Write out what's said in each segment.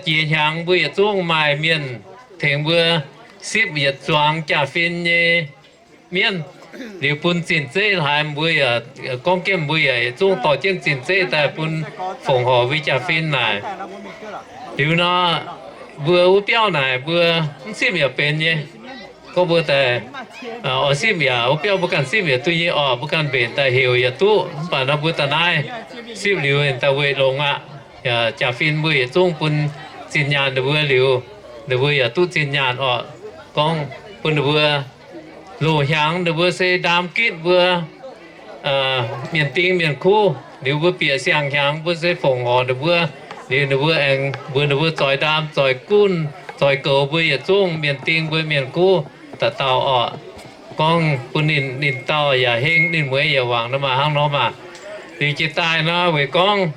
jiex hnyangx mbuo yietc zungv maaih mienh tengx mbuo sipv yietc zuangx jaa-fin nyei mienv. Liuz bun zinh zeiv haaix mbuo yaac gorngv jienv mbuo yaac yietc zungv dorh jienv zinh zeiv daaih bun fongc horc mbuo jaa-fin naaic. Liuz nor, mbuo wuov biauv naaic mbuo mv sipv yaac benx nyei. Gorngv mbuo daaih oix sipv yaac wuov biauv mbuo ganh sipv yaac duqv nyei orqc, mbuo ganh mbenc daaih heuc yaac duqv. Mv baac nor mbuo da'naaiv sipv liuz daaih weic longx aqv. Jaa-fin mbuo yietc zungv bun zinh nyaanh ninh mbuo liuz, ninh mbuo yaac duqv zinh nyaanh orqc. Gorngv bun ninh mbuo loz-hnyangx ninh mbuo se ndaam gitv mbuo mienh ding mienh kuv. Liuz mbuo bieqc siang-hnyangx mbuo se fongc horc ninh mbuo. Liuz ninh mbuo aengx mbuox ninh mbuo zoix ndaam, zoix gunv, zoix goux mbuo yietc zungv mienh ding mbuo mienh kuv dauh dauh orqc. Gorngv bun ninh, ninh dauh yaac heng, ninh mueiz yaac wangc nor maah, hnangv nor maah. Liuz jiex daaih nor weic gorngv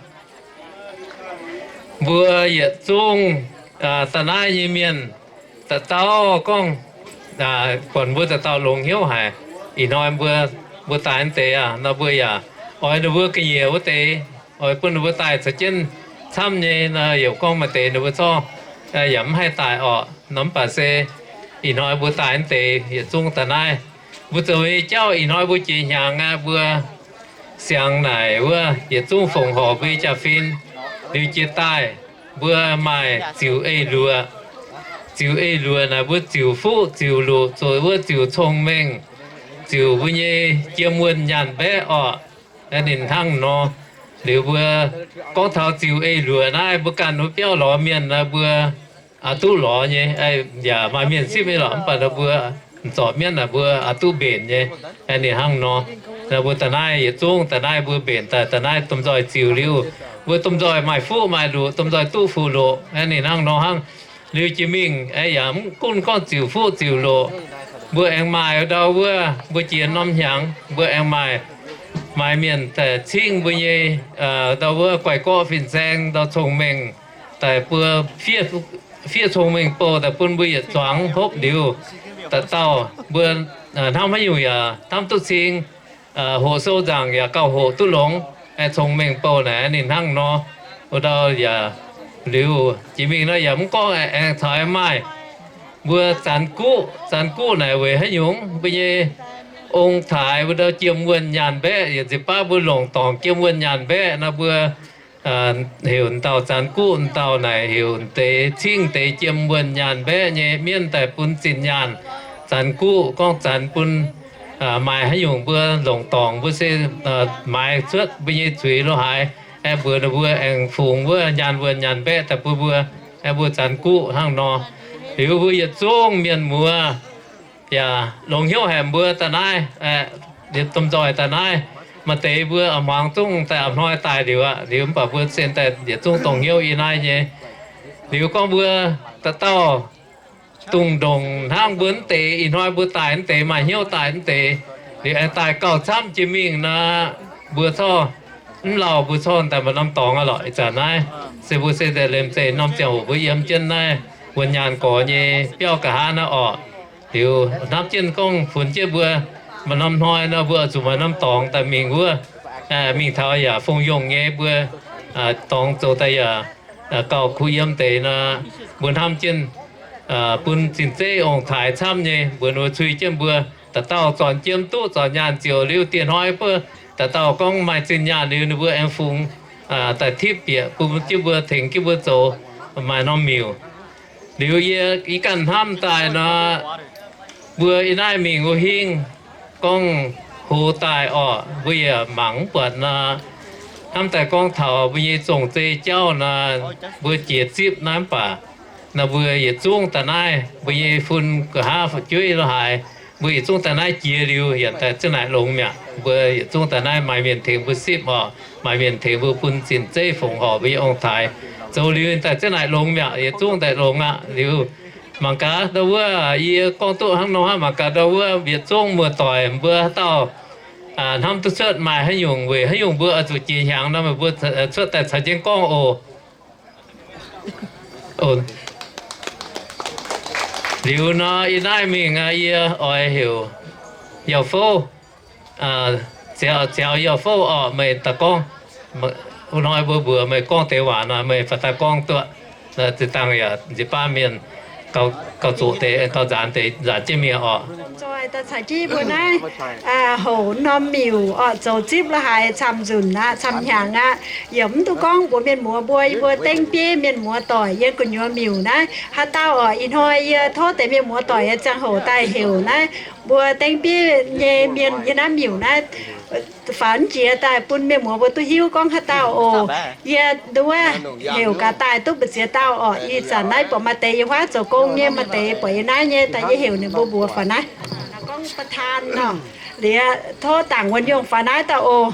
mbuo yietc zungv da'naaiv nyei mienh dauh dauh gorngv buatc mbuo dauh dauh longx hnyouv haic. Ih hnoi mbuo, mbuo daaih naaiv deix aqv nor mbuo yaac oix ninh mbuo ga'nyiec wuov deix, oix bun ninh mbuo daaih caux jienv camv nyei nor, yaac gorngv maaih deix ninh mbuo corc yaac mv haih daaih orqc. Nor mv baac se ih hnoi mbuo daaih naaiv deix yietc zungv da'naaiv mbuo zoux nyei jauv. Ih hnoi mbuo jiex hnyangx aqv, mbuo siangx naaic wuov yietc zungv fongc horc mbuo nyei jaa-fin. Liuz jiex daaih mbuo maaih ziux eix-luoqc. Ziux eix-luoqc naaic mbuo ziux fuqv ziux loqc, zoux wuov ziux cong-mengh, ziux mbuo nyei jiem wuonh nyaanh mbaeqv orqc. Ninh hnangv nor, liuz mbuo gorngv taux ziux eix-luoqc naaiv, mbuo ganh wuov biauv lorz mienh nor mbuo oix duqv lorz nyei. Yaac maaih mienh sipv nyei lorqc, mv baac nor mbuo m'zorc mienv naaic mbuo oix duqv mbenc nyei. Ninh hnangv nor, mbuo da'naaiv yietc zungv da'naaiv mbuo mbenc daaih da'naaiv domh nzoih ziux liuz, mbuo domh nzoih maaih fuqv maaih loqc, domh nzoih duqv fuqv-loqc. Ninh hnangv nor hnangv. Liuz jiex mingh yaac mv gunv gorngv ziux fuqv ziux loqc, mbuo aengx maaih ndau wuov, mbuo jiex norm hnyangx mbuo aengx maaih, maaih mienh daaih cingv mbuo nyei ndau wuov guai-gorqv fin-saeng ndau cong-mengh daaih buo fiev cong-mengh bou daaih bun mbuo yietc zuangx hopv liuz, dauh dauh mbuo hnamv haaix nyungc yaac hnamv duqv cing, hoqc sou nzaangc yaac gauh hoqc duqv longx. Cong-mengh bou naaic ninh hnangv nor, wuov ndau yaac liuz jiex mingh nor yaac mv gorngv aengx caux aengx maaih mbuo zanx guqv. Zanx guqv naaic weic haaix nyungc mbuo nyei ong-taaix wuov ndau jiem wuonh nyaanh mbaeqv yaac nziex baav mbuo longc dorngc jiem wuonh nyaanh mbaeqv nor mbuo heuc dauh zanx guqv, dauh naaic heuc deix cingv deix jiem wuonh nyaanh mbaeqv nyei mienv daaih bun zinh nyaanh zanx guqv. Gorngv zanx bun maaih haaix nyungc mbuo longc dorngc mbuo se maaiz cuotv mbuo nyei zuiz lo haaix, aengx mbuox ninh mbuo aengx fungx wuov nyaanh wuonh nyaanh mbaeqv daaih bun mbuo, aengx mbuo zanx guqv hnangv nor. Liuz mbuo yietc zungv mienh muoz yaac longx hnyouv haic mbuo da'naaiv, domh nzoih da'naaiv. Maaih deix mbuo a'hmuangx zungv daaih a'hnoi daaih liuz aqv. Liuz mv baac mbuo sen daaih yietc zungv dongh hnyouv yiem naaiv nyei. Liuz gorngv mbuo dauh dauh dungx ndongc hnangv mbuo mv deix, ih hnoi mbuo daaih mv deix, maaih hnyouv daaih mv deix, liuz aengx daaih gauh camv jiex mingh nor, mbuo corc mv lauh mbuo corc daaih maaih norm dorngx aqv lorqc. Ih zanc naaiv se mbuo se daaih liemh zeih norm ziangh hoc mbuo yiem jienv naaiv wuonh nyaanh gorx nyei biauv nqa'haav naaiv orqc. Liuz hnamv jienv gorngv funx jienv mbuo maaih norm hnoi nor mbuo oix zuqc maaih norm dorngx daaih mingh wuov, mingh taux yaac fongc yongh nyei mbuo dorngx zoux daaih yaac gauh kuh yiem deix nor, mbuo hnamv jienv bun zinh zeiv ong-taaix camv nyei mbuox ninh mbuo cui jienv mbuo dauh dauh zornc jiem duqv zornc nyaanh ziouc liuz dieh hnoi mbuo dauh dauh gorngv maaih zinh nyaanh liuz ninh mbuo aengx fungx daaih tipv bieqc bun jienv mbuo tengx jienv mbuo zoux maaih norm miuc. Liuz yie, yie ganh hnamv daaih nor, mbuo yiem naaiv mingh wuov hingv gorngv hoz daaih orqc, mbuo yaac mangc mv buatc nor, hnamv daaih gorngv taux mbuo nyei zong-zei jauv nor, mbuo jiex zipv naaiv mv baac nor mbuo yietc zungv daaih naaiv mbuo nyei fun nqa'haav fu'jueiv lo haaix, mbuo yietc zungv daaih naaiv jiex liuz yaac daaih zengv naaic longx mi'aqv. Mbuo yietc zungv daaih naaiv maaih mienh tengx mbuo sipv orqc, maaih mienh tengx mbuo bun zinh zeiv fongc horc mbuo nyei ong-taaix. Zoux liuz daaih zengv naaic longx mi'aqv, yietc zungv daaih longx aqv. Liuz mangc gaax ndau wuov yie gorngv duqv hnangv nor hnangv, mangc gaax ndau wuov yietc zungv muoz-doic mbuo haaix dauh hnamv duqv cuotv maaih haaix nyungc weic haaix nyungc mbuo oix zuqc jiex hnyangx nor meih mbuo cuotv daaih caux jienv gorngv oc. Liuz nor yie naaiv mingh yie oix heuc Yauh Fouv, Ziaux, Ziaux Yauh Fouv orqc, meih daaih gorngv. Wuov hnoi mbuo mbuox meih gorngv deix waac nor meih faaux daaih gorngv duqv. Zinh dangh yaac nziex baav mienh gauh zoqc deix, gauh nzaanx deix, nzaanx jienv mingh oc. Lomh nzoih daaih caux jienv mbuo naaiv hoc norm miuc oc, zoux zipv la'haaix camv-nzunc aqv, camv-hnyangx aqv. Yaac mv duqv gorngv mbuox mienh muoz mbuo, yie mbuo dengv bieiv mienh muoz doic yiem gu'nyuoz miuc naaiv. Haaix dauh oc, ih hnoi yie tov deix mienh muoz doic nyei ziangh hoc daaih heuc naaiv mbuo dengv bieiv nyei mienh yiem naaiv miuc naaiv faaux jiex daaih bun mienh muoz mbuo duqv hiuv gorngv haaix dauh oc. Yie nduov heuc gaax daaih duqv mbu'ziex dauh oc. Ih zanc naaiv buatc maaih deix yiem wuov zoux gong nyei, maaih deix buatc yiem naaiv nyei, daaih yie heuc ninh mbuo mbuox faaux naaiv. Gorngv ประธาน nor, liuz tov dangc wuonh yongh faaux naaiv dauh oc.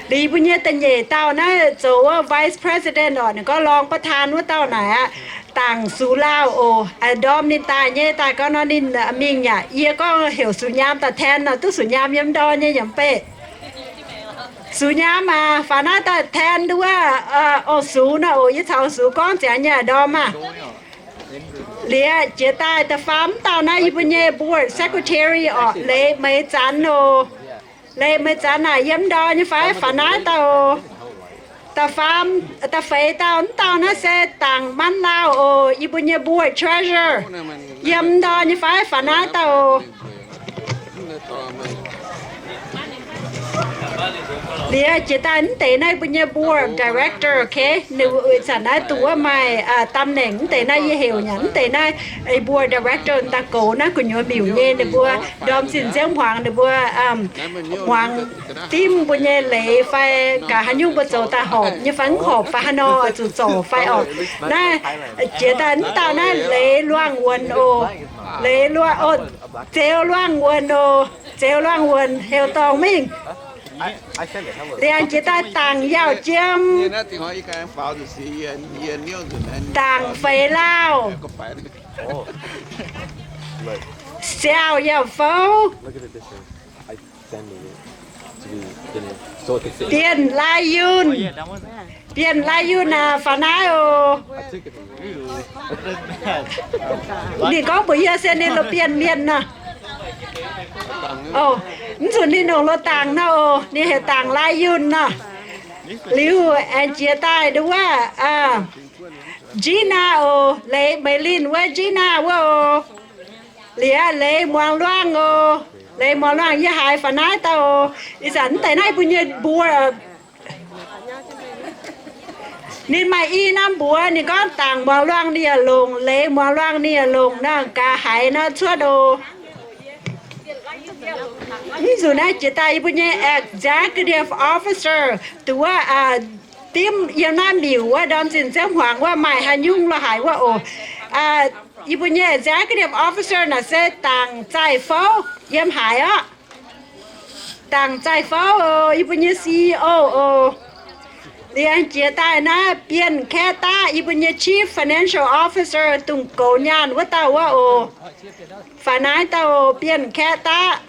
Liuz yie mbuo nyei da'nyeic dauh naaiv zoux wuov vice president oc, ninh gorngv รองประธาน wuov dauh naaic aqv, dangc Sux Lauh oc. Ndorm ninh daaih nyei, daaih gau nor ninh mingh yaac, yie gorngv heuc Sux Nyaam daaih แทน nor, duqv Sux Nyaam yiem ndor nyei yaac mv bei. Sux Nyaam aac, faaux naaiv daaih แทน nduov wuov, ong Sux nor oc, yie caux Sux gorngv ziangx nyei ndorm aah. Liuz jiex daaih da'faam dauh naaiv yie mbuo nyei board secretary oc, Leiz Meix Zanx oc. Leiz Meix Zanx naaic yiem ndor nyei fai? Faaux naaiv dauh oc. Da'faam, da'feix dauh, mv dauh naaiv se dangc มัน Lauh oc, yie mbuo nyei board treasurer. Yiem ndor nyei fai? Faaux naaiv dauh oc. Liuz jiex daaih mv deix naaiv mbuo nyei board director, okay, ninh zanc naaiv dongh wuov maaih ตำแหน่ง mv deix naaiv yie heuc nyanc mv deix naaiv board director daaih goux naaiv gu'nyuoz miuc nyei ninh mbuo ndorm zinh nziouv hmuangx ninh mbuo muangx dimv mbuo nyei leiz fai gaax haaix nyungc mbuo zoux daaih horpc nyei fai mv horpc fai haaix nor zuqc zorc fai oc. Naaiv jiex daaih mv dauh naaiv Leiz Luangh Wuonx oc. Leiz Luangh, oc, Zeux Luangh Wuonx oc. Zeux Luangh Wuonx heuc dorngc mingh. Liangx jiex daaih dangc Yauh Jiem. Dangc Feix Lauh. Siaauh Yauh Fouv. Bienh Lai Yunh. Bienh Lai Yunh aac, faaux naaiv oc. Ninh gorngv mbuox yie se ninh loz bienh mienh nor. Oc, mv zuqc ninh longc loz dangc nor oc, ninh heuc dangc Lai Yunh nor. Liuz aengx jiex daaih nduov wuov, Gina oc, Leiz Meix Linh wuov Gina wuov oc. Liuz Leiz Muangz Luangh oc, Leiz Muangz Luangh yie haiz faaux naaiv dauh oc. Ih zanc mv deix naaiv mbuo nyei mbuo Ninh maaih i norm mbuox, ninh gorngv dangc Muangz Luangh ninh yaac longc, Leiz Muangz Luangh ninh yaac longc nor, gaax haiz nor cuotv oc. Mv zuqc naaiv jiex daaih yie mbuo nyei executive officer, dongh wuov dimv yiem naaiv miuc wuov ndorm zinh nziouv hmuangx wuov maaih haaix nyungc la'haic wuov oc. Yie mbuo nyei executive officer naaic se dangc Zaih Fouv yiem haaix orqc? Dangc Zaih Fouv oc, yie mbuo nyei C E O oc. Liuz aengx jiex daaih naaiv Bienh Kaeqv Daqv, yie mbuo nyei chief financial officer, dongh goux nyaanh wuov dauh wuov oc. Faaux naaiv dauh oc, Bienh Kaeqv Daqv.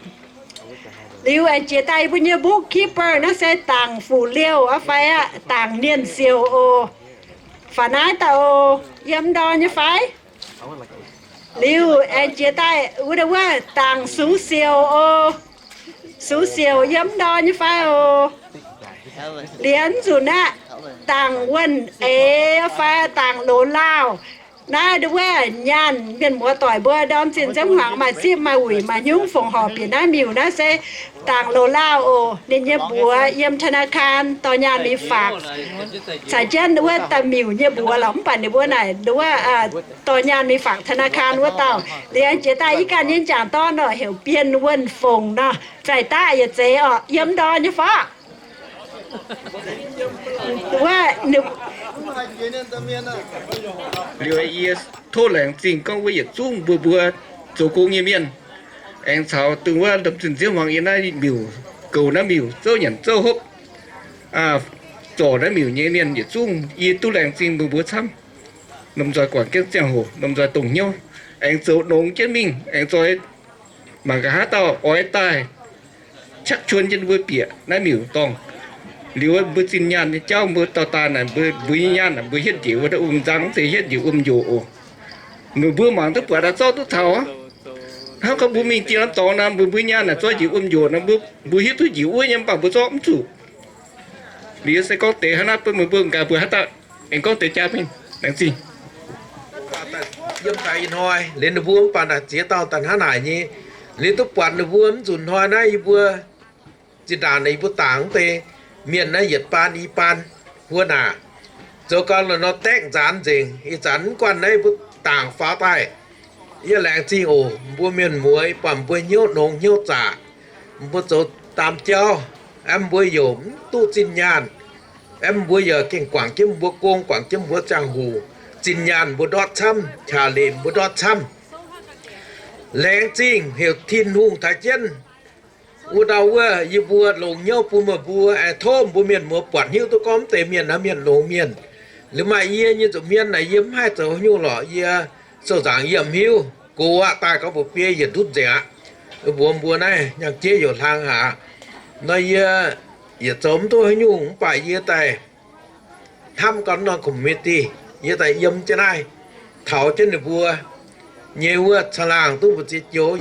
Liuz aengx jiex daaih yie mbuo nyei bookkeeper naaiv se dangc Fuc Liouh aqv fai aqv, dangc Nienh Siouc oc. Faaux naaiv dauh oc, yiem ndor nyei fai? Liuz aengx jiex daaih wuov, wuov dangc Sux Siouc oc. Sux Siouc yiem ndor nyei fai oc? Liuz nzunc aqv, dangc Wuonh Eix fai dangc Loz Lauh. Naaiv nduov wuov nyaanh mienh muoz doic mbuo ndorm zinh nziouv hmuangx maaih zipv maaih wuic maaih hnyungv fongc horc bieqc naaiv miuc naaiv se dangc Loz Lauh oc. Ninh nyei mbuox yiem ธนาคาร dorh nyaanh mingh ฝาก caux jienv wuov da'miuc nyei mbuox lorqc, mv baac ninh mbuo naaic nduov wuov dorh nyaanh mingh ฝากธนาคาร wuov dauh. Liuz jiex daaih yie ganh nyei jangc dorn nor heuc Bienh Wuonh Fongc nor, Zaih Daqv yietc zeiz orqc, yiem ndor nyei fai? Wuov, liuz yie tov laengz zingh gorngv wuov yietc zungv mbuo mbuo zoux gong nyei mienh, aengx caux dongh wuov ndorm zinh nziouv hmuangx yiem naaiv miuc, goux naaiv miuc, zouv nyanc zouv hopv, zorc naaiv miuc nyei mienh yietc zungv yie duqv laengz zingh mbuo mbuo camv. Lomh nzoih guangc jienv ziangh hoc, lomh nzoih dongh hnyouv, aengx zoux nongx jienv mingh, aengx zoih mangc gaax haaix dauh oix daaih ชักชวน jienv mbuo bieqc naaiv miuc dorngh. Liuz mbuo zinh nyaanh nyei jauv mbuo dauh daaih naaic, mbuo, mbuo nyei nyaanh naaic mbuo hietv njiec wuov wuom nzang, mv zeiz hietv njiec wuom njoqc oc. Mbuo, mbuo mangc duqv buatc aqv, zorqv duqv taux aqv. Hnangv gorngv mbuo mingh zinh norm dorngx nor, mbuo, mbuo nyaanh naaic zorqv njiec wuom njoqc nor, mbuo, mbuo hiuv duqv njiec wuov nyei, mv baac mbuo zorqv mv zuqc. Liuz se gorngv deix hnangv naaiv bun meih mbuo gaax mbuo haaix dauh aengx gorngv deix jaax mingh. Laengz zingh. Yiem daaih ih hnoi liuz ninh mbuo mv baac naaic ziex dauh daaih hnangv naaic nyei, liuz duqv buatc ninh mbuo mv nzunc hnoi naaiv yie mbuo zinh ndaangc naaic yie mbuo dangc wuov deix mienh naaiv yietc baan i baan huo naaic, zoux gau la'nor daeqv nzaanx nzengc. Ih zanc mv guanh naaiv yie mbuo dangc faaux daaih, yie laengz zingh oc. Mbuo mienh muoz, ih baac mbuo hnyouv nongx hnyouv zaqc, mbuo zoux daam jauv, aeqv, mbuo youc mv duqv zinh nyaanh, aeqv, mbuo yaac gengh guangc jienv mbuo gong, guangc jienv mbuo ziangh hoc, zinh nyaanh mbuo ndortv camv, qaqv limc mbuo ndortv camv. Laengz zingh heuc Tin-Hungh taaix jienv wuov dauh wuov yie mbuo longx hnyouv bun meih mbuo, aengx tov mbuo mienh muoz buatc hiuv duqv gorngv mv deix mienh naaiv mienh longx mienh. Liuz maaih yie nyei nza'hmien naaic yie mv haih zoux haaix nyungc lorqc, yie sou nzaangc yie mv hiuv. Gox aqv, daaih gorngv mbuox biei yietc ndutv nzengc aqv. Mbuox mbuo naaiv nyangc jeiv youc hlang haic. Nor yie yietc zoux mv duqv haaix nyungc mv baac yie daaih hnamv gau norm committee, yie daaih yiem jienv naaiv taux jienv ninh mbuo nyei wuov caangh laangh duqv mbu'ziex joux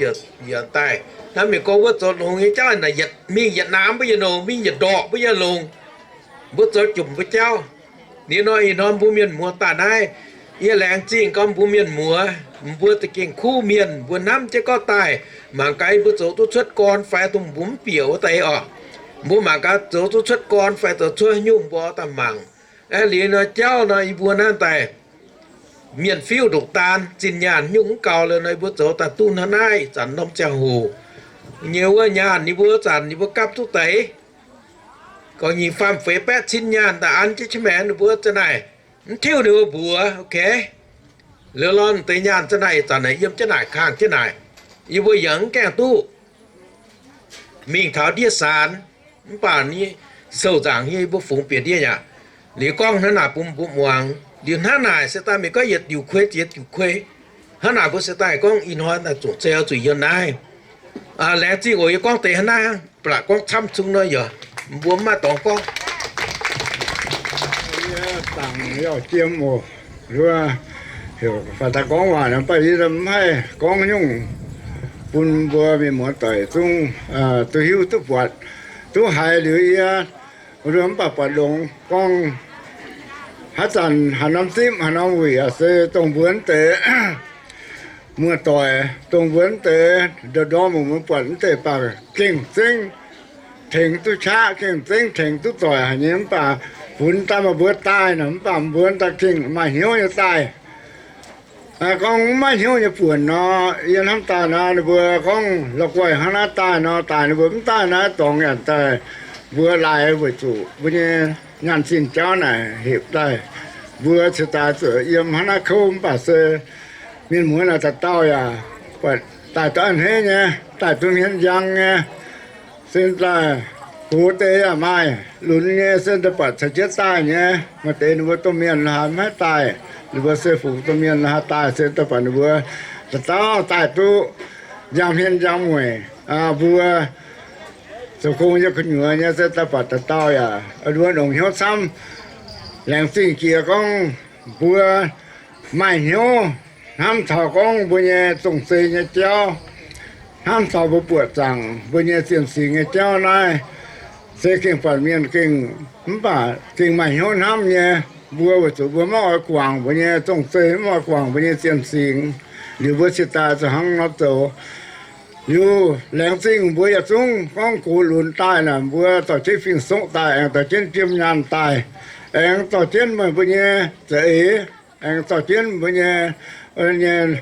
yaac daaih hnamv mingh gorngv wuov zoux longx nyei jauv naaic, yietc mingh yietc naamh mbuo yietc longx, mingh yietc ndorqc mbuo yietc longx, mbuo zoux jomc mbuo jauv. Liuz nor ih hnoi mbuo mienh muoz daaih naaiv, yie laengz zingh gorngv mbuo mienh muoz, mbuo za'gengh kuv mienh, mbuo hnamv jienv gorngv daaih mangc gaax mbuo zoux duqv cuotv gorn fai dongh mbuo mv bieqc wuov deix oc. Mbuo mangc gaax zoux duqv cuotv gorn fai zoux cuotv nyungc mbuo daaih mangc. Aeqv, liuz nor jauv nor yie mbuo naaiv daaih mienh fiuv ndongc daan, zinh nyaanh nyungc mv gaux liuz nor yie mbuo zoux daaih duqv hnangv naaiv ih zanc norm ziangh hoc nyei wuov nyaanh, yie mbuo zanc yie mbuo gapv duqv deix. Gorngv nyic faam feix baeqv cin nyaanh daaih an jienv qiex maengx ninh mbuo za'naaic mv tiuv ninh mbuo mbuox, ok. Liuz lorn deix nyaanh za'naaic ih zanc naaic yiem jienv naaic kangh jienv naaic, yie mbuo yaac mv gaengh duqv mingh taux ndiev saanx, mv baac ni sou nzaangc nyei yie mbuo fungx bieqc ndiev aqv. Liuz gorngv hnangv naaic bun mbuo muangx. Liuz hnangv naaic se daaih mingh gorngv yietc diuc kuei ziex diuc kuei. Hnangv naaic mbuo se daaih gorngv ih hnoi naaic zungv zei oix zuqc yiem naaiv. Laengz zingh oc. Yie gorngv deix hnangv naaiv, ba'laqc gorngv camv cung nor yaac mbuo mv maaih dorngx gorngv. Yie dangc yauh jiem oc. Wuov, heuc faaux daaih gorngv waac nor, mv baac yie mv haih gorngv nyungc bun mbuo mienh muoz doic zungv duqv hiuv duqv buatc, duqv haiz liuz yie, mv baac buatc longx gorngv haaix zanc haaix norm zipv haaix norm wuic yaac se dongh mbuo mv deix muoz-doic, dongh mbuo mv deix ndorm-ndorm mbuo buatc mv deix baac gengh zengv tengx duqv qaqv, gengh zengv tengx duqv doic haic nyei. Mv baac funx daaih maaih mbuo daaih nor, mv baac mbuo daaih gengh maaih hnyouv nyei daaih. Gorngv mv maaih hnyouv nyei buonc nor, yie hnamv daaih nor, ninh mbuo gorngv la'guaih hnangv naaiv daaih nor, daaih ninh mbuo mv daaih naaiv dorngx nyanc daaih, mbuo laaix weic zuqc mbuo nyei nyaanh zinh jauv naaic hepc daaih, mbuo cingx daaih zuqc yiem hnangv naaiv kouv. Mv baac se mienh muoz naaic dauh dauh yaac buatc daaih duqv a'hneiv nyei, daaih duqv hmien njang nyei. Se daaih gox deix yaac maaih lunx nyei, se daaih buatc caux jienv daaih nyei. Maaih deix ninh mbuo domh mienh haaix mv haih daaih, ninh mbuo se fungx domh mienh haaix daaih, se daaih buatc ninh mbuo dauh dauh daaih duqv njang hmien njang mueic. Mbuo zoux gong nyei gu'nyuoz nyei se daaih buatc dauh dauh yaac nduov longc hnyouv camv. Laengz zingh jiex gorngv mbuo maaih hnyouv hnamv taux gorngv mbuo nyei zong-zei nyei jauv, hnamv taux mbuo buoqc zaangc mbuo nyei zienh singx nyei jauv naaiv, se gengh buatc mienh gengh, mv baac gengh maaih hnyouv hnamv nyei. Mbuo weic zuqc mbuo maiv oix guangc mbuo nyei zong-zei, maiv oix guangc mbuo nyei zienh singx, liuz mbuo cingx daaih zuqc hnangv nor zoux. Liuz laengz zingh mbuo yietc zungv gorngv gox lunx daaih naaic, mbuo dorh jienv fing-soqv daaih, aengx dorh jienv jiem nyaanh daaih, aengx dorh jienv meih mbuo nyei za'eix, aengx dorh jienv mbuo nyei, nyei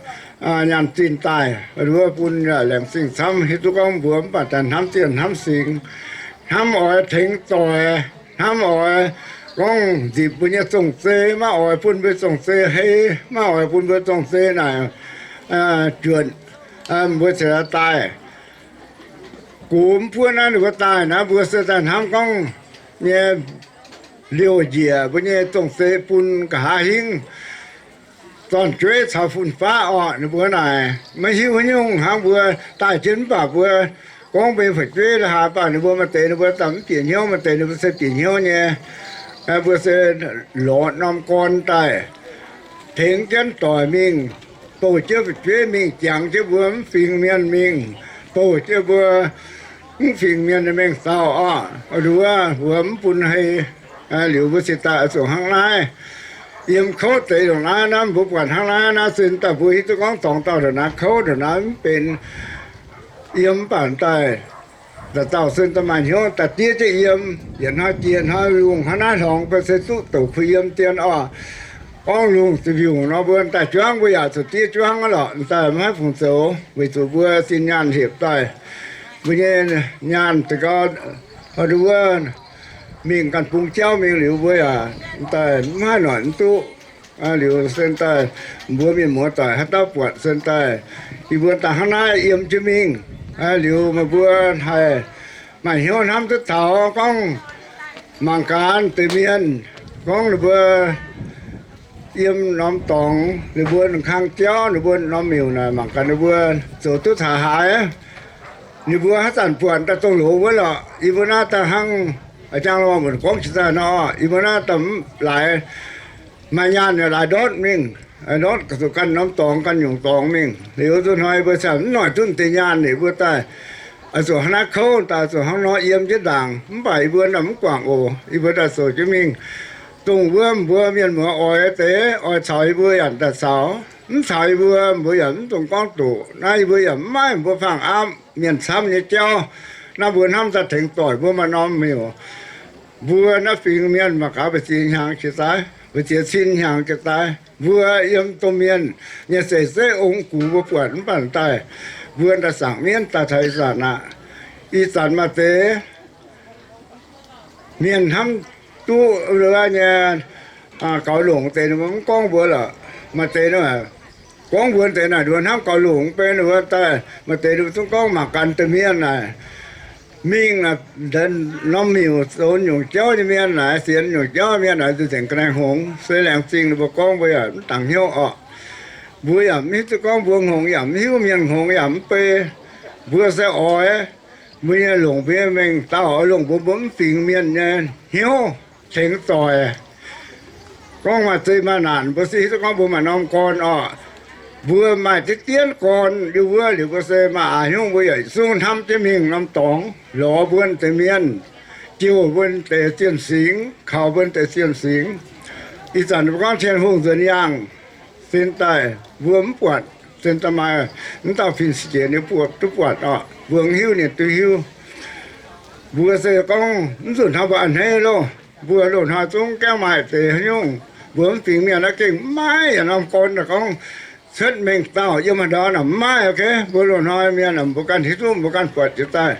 nyaanh zinh daaih, wuov bun laengz zingh camv. Hiuv duqv gorngv mbuo mv baac daaih hnamv zienh hnamv singx, hnamv oix tengx doic, hnamv oix gorngv nzipc mbuo nyei zong-zei, maiv oix bun mbuo zong-zei hei, maiv oix bun mbuo zong-zei naaic juonc, mbuo cingx daaih. Gox mv buonv naaiv ninh mbuo daaih naaiv, mbuo se daaih hnamv gorngv nyei liouh njiec mbuo nyei zong-zei bun nqa'haav hingv zorn-jueiv caux fun-faqv orqc. Ninh mbuo naaic maiv hiuv haaix nyungc hnangv, mbuo daaih jienv mv baac mbuo gorngv mbuo nyei fu'jueiv la'haaix, mv baac ninh mbuo maaih deix ninh mbuo daaih mv bieqc hnyouv, maaih deix ninh mbuo se bieqc hnyouv nyei. Mbuo se lorz norm gorn daaih tengx jienv doic mingh, bouh jienv fu'jueiv mingh, jangx jienv mbuo mv fingx mienh mingh, bouh jienv mbuo mv fingx mienh nyei mengh dauh orqc. Nduov mbuo mv bun hei, liuz mbuo cingx daaih oix zuqc hnangv naaiv. yiem kouv deix ndongc naaiv, naaiv mbuo buatc hnangv naaiv, naaiv sin daaih mbuo hiuv duqv gorngv dorngx dauh ndongc naaiv kouv ndongc naaiv mv benx yiem mv baac daaih, dauh dauh sin daaih maaih hnyouv daaih diev jienv yiem. Yietc hnoi jiex hnoi lungh hnangv naaiv hlorngx, mbuo se duqv douc kuh yiem dien oc. Gorngv lungh ziepc mbiungc nor, mbuo daaih juangv, mbuo yaac zuqc diev juangv aqv lorqc. Daaih maiv fungc zoux, weic zuqc mbuo zinh nyaanh hepc daaih, mbuo nyei nyaanh deix gau, wuov mingh ganh bung jauv mingh liuz, mbuo yaac daaih maiv haih noic mv duqv. Liuz sen daaih mbuo mienh muoz doic haaix dauh buatc sen daaih, yie mbuo daaih hnangv naaiv yiem jienv mingh. Liuz meih mbuo haih maaih hnyouv hnamv duqv taux gorngv mangc gaax deix mienh, gorngv ninh mbuo yiem norm dorngx, ninh mbuo kang jauv, ninh mbuo norm miuc naaic, mangc gaax ninh mbuo zoux duqv taux haaix. Ninh mbuo haaix zanc buatc daaih dongh loz wuov lorqc. Yie mbuo naaiv daaih hnangv a'jang lorh mbuo gorngv jiex daaih nor, yie mbuo naaiv daaih mv laaix maaih nyaanh laaix ndortv mingh, ndortv zuqc ganh norm dorngx ganh nyungc dorngx mingh. Liuz nzunc hnoi mbuo ziouc mv noic duqv deix nyaanh, ninh mbuo daaih oix zuqc hnangv naaiv kouv daaih, zuqc hnangv nor yiem jienv ndaangc. Mv baac yie mbuo naaiv mv guangc oc. Yie mbuo daaih zoux jienv mingh. Dongh wuov mbuo mienh muoz oix deix, oix caux yie mbuo yaac daaih caux, mv caux yie mbuo, mbuo yaac mv dungx gorngv doqc. Naaiv yie mbuo yaac mv maaih mbuo fangx aapv mienh camv nyei jauv. Naaiv mbuo hnamv daaih tengx doic mbuo maaih norm miuc. Mbuo naaiv fingx mienh mangc gaax mbu'ziex hnyangx jiex daaih, mbu'ziex cin hnyangx jiex daaih, mbuo yiem domh mienh nyei zeiv zeiv ong gux mbuo buatc mv baac daaih, mbuo daaih zaangc mienv daaih taux ih zanc aqv. Ih zanc maaih deix mienh hnamv duqv nyei gaux longc deix, ninh mbuo mv gorngv mbuo lorqc. Maaih deix gorngv mbuo deix naaic, ninh mbuo hnamv gaux longc mv bei, ninh mbuo daaih maaih deix ninh mbuo zungv gorngv mangc gaax deix mienh naaic, mingh norm miuc zoux nyungc jauv nyei mienh naaic, sienx nyungc jauv mienh naaic, nzengc ga'naaiv hngongx se laengz zingh ninh mbuo gorngv, mbuo yaac mv dangx hnyouv orqc. Mbuo yaac mv hiuv duqv gorngv mbuo hngongx yaac mv hiuv, mienh hngongx yaac mv bei. Mbuo se oix mbuo nyei longc mbuo nyei mengh dauh oix longc mbuo, mbuo mv fingx mienh nyei hnyouv tengx doic. Gorngv maaih zeqc maaih naanc, mbuo se hiuv duqv gorngv mbuo maaih norm gorn orqc. Mbuo maaih deix dien gorn yiem wuov liuz, mbuo se maaih aax hnyungv, mbuo yaac zungv hnamv jienv mingh norm dorngx lorz mbuo deix mienh, jouh mbuo deix zienh singx, kaux mbuo deix zienh singx. Ih zanc mbuo gorngv Tin-Hungh nzuonx yaangh sin daaih, mbuo mv buatc, sin daaih maaih mv dauh fin-siex jiex ninh mbuo duqv buatc orqc, mbuo mv hiuv ninh duqv hiuv. Mbuo se gorngv mv nzunc hnoi mbuo a'hneiv loh, mbuo loz-hnoi zungv gaengh maaih deix haaix nyungc. Mbuo mv fingx mienh naaiv gengh maiv maaih yaac norm gorn daaih gorngv cuotv mengh dauh yiem haaix ndau naaic mv maaih. Ok, mbuo loz-hnoi mienh mbuo ganh hiuv duqv, mbuo ganh buatc jiex daaih,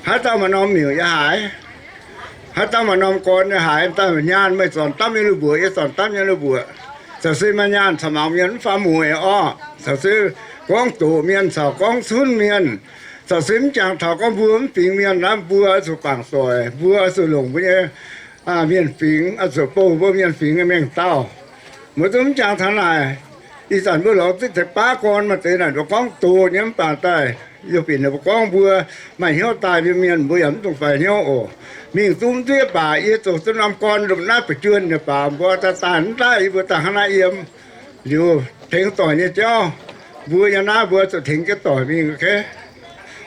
haaix dauh maaih norm miuc yaac haaix, haaix dauh maaih norm gorn yaac haaix. Daaih nyaanh meih zornc dapv nyei lui-mbuoqc, yie zornc dapv nyei lui-mbuoqc. Caux se maaih nyaanh caux mangc mienh mv faaux mueic orqc. Caux se gorngv doqc mienh caux gorngv cunv mienh, caux se mv jangx taux gorngv mbuo mv fingx mienh naaiv, mbuo zuqc bangc doic, mbuo zuqc longc mbuo nyei mienh fingx, zuqc bouh mbuo mienh fingx nyei mengh dauh. Mbuo zungv mv jangx taux naaic. Ih zanc mbuo lorz duqv deix baav gorn maaih deix naaic, mbuo gorngv doqc nyei mv baac daaih, yie bieqc ninh mbuo gorngv mbuo maaih hnyouv daaih mienh, mienh mbuo yaac mv dungx faix hnyouv oc. Mingh zungv duqv baac yie zoux duqv norm gorn lomh naaiv ba'juonh nyei baac mbuo daaih daaih mv daaih, yie mbuo daaih hnangv naaiv yiem liuz tengx doic nyei jauv. Mbuo yiem naaiv mbuo zuqc tengx jienv doic mingh.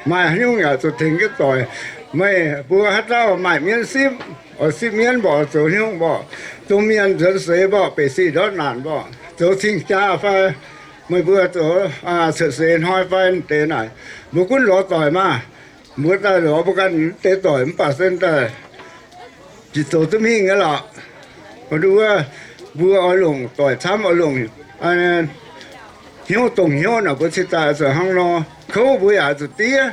Maaih haaix nyungc yaac zuqc tengx jienv doic. Meih mbuo haaix dauh maaih mienv sipv, oix sipv mienv mborqc, zoux hnyouv mborqc, domh mienh nzuonx seix mborqc, beic sic ndortv naanc mborqc, zoux cing-jaa fai meih mbuo zoux cuotv seix hnoi fai deix naaic, mbuo gunv lorz doic maah. Mbuo daaih lorz mbuo ganh deix doic mv baac se daaih zoux duqv mingh nyei lorqc. Wuov, mbuo oix longc doic camv, oix longc hnyouv dongh hnyouv naaic, mbuo cingx daaih zuqc hnangv nor. Kouv mbuo yaac zuqc diev.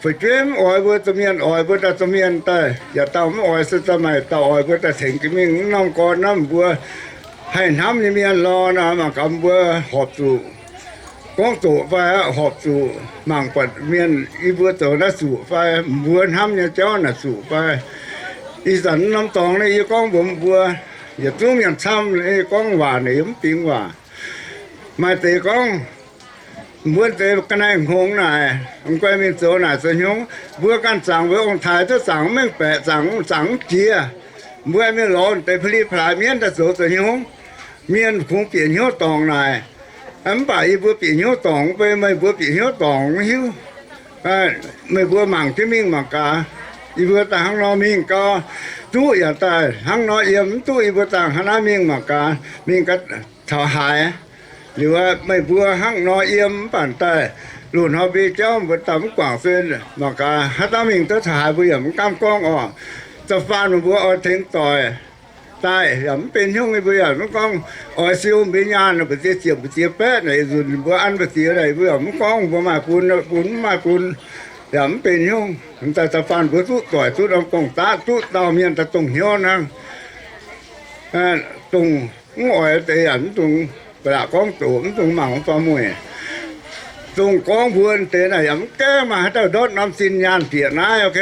Fu'jueiv mv oix mbuo domh mienh, oix mbuo daaih domh mienh daaih, yaac dauh mv oix se daaih maaih dauh oix mbuo daaih tengx jienv mingh. Mv norm gorn naaiv mbuo haih hnamv nyei mienh lorh naaic, mangc gaax mbuo horpc zuqc gorngv doqc fai horpc zuqc mangc buatc mienh yie mbuo zoux naaiv zuqc fai, mbuo hnamv nyei jauv naaic zuqc fai. Ih zanc norm dorngx naaiv yie gorngv mbuox mbuo, yietc zungv mienh camv yie gorngv waac naaic yie mv bingx waac. Maaih deix gorngv, mbuo deix ga'naaiv hngongx naaic, m'guaih mingh zoux naaic zoux hnyouv, mbuo ganh zaangc mbuo ong-taaix duqv zaangc mv mengh baeqc, zaangc, zaangc mv jiex. Mbuo mienh lorz deix pa'li plaaix mienv daaih zoux zoux hnyouv, mienh kungx bieqc hnyouv dorngc naaic. Mv baac yie mbuo bieqc hnyouv dorngc mv bei, meih mbuo bieqc hnyouv dorngc mv hiuv. Meih mbuo mangc jienv mingh mangc gaax. Yie mbuo daaih hnangv nor mingh gau, duqv yaac daaih hnangv nor yiem, mv duqv yie mbuo dangh hnangv naaiv mingh mangc gaax, mingh gaax taux haaix. Liuz meih mbuo hnangv nor yiem mv baac daaih loz-hnoi mbuo jauv mbuo daaih mv guangc se mangc gaax haaix dauh mingh duqv taux haaix mbuo yaac mv gaamv gorngv oc. Da'faanh meih mbuo oix tengx doic daaih yaac mv benx hnyouv, yie mbuo yaac mv gorngv oix siou mbuo nyaanh mbu'ziex ziepc mbu'ziex baeqv naaic, nzunc mbuo an mbu'ziex naaic, yie mbuo yaac mv gorngv mbuo maaih bun, bun mv maaih bun, yaac mv benx hnyouv. Daaih da'faanh mbuo duqv doic duqv norm gong-daqv duqv dauh mienh daaih dongh hnyouv hnangv. Dongh mv oix deix yaac mv dungx ba'laqc gorngv doqc, mv dungx mangc mv faaux mueic. Dongh gorngv mbuo deix naaic yaac mv gaengh maaih haaix dauh ndortv norm zinh nyaanh bieqc naaiv, ok?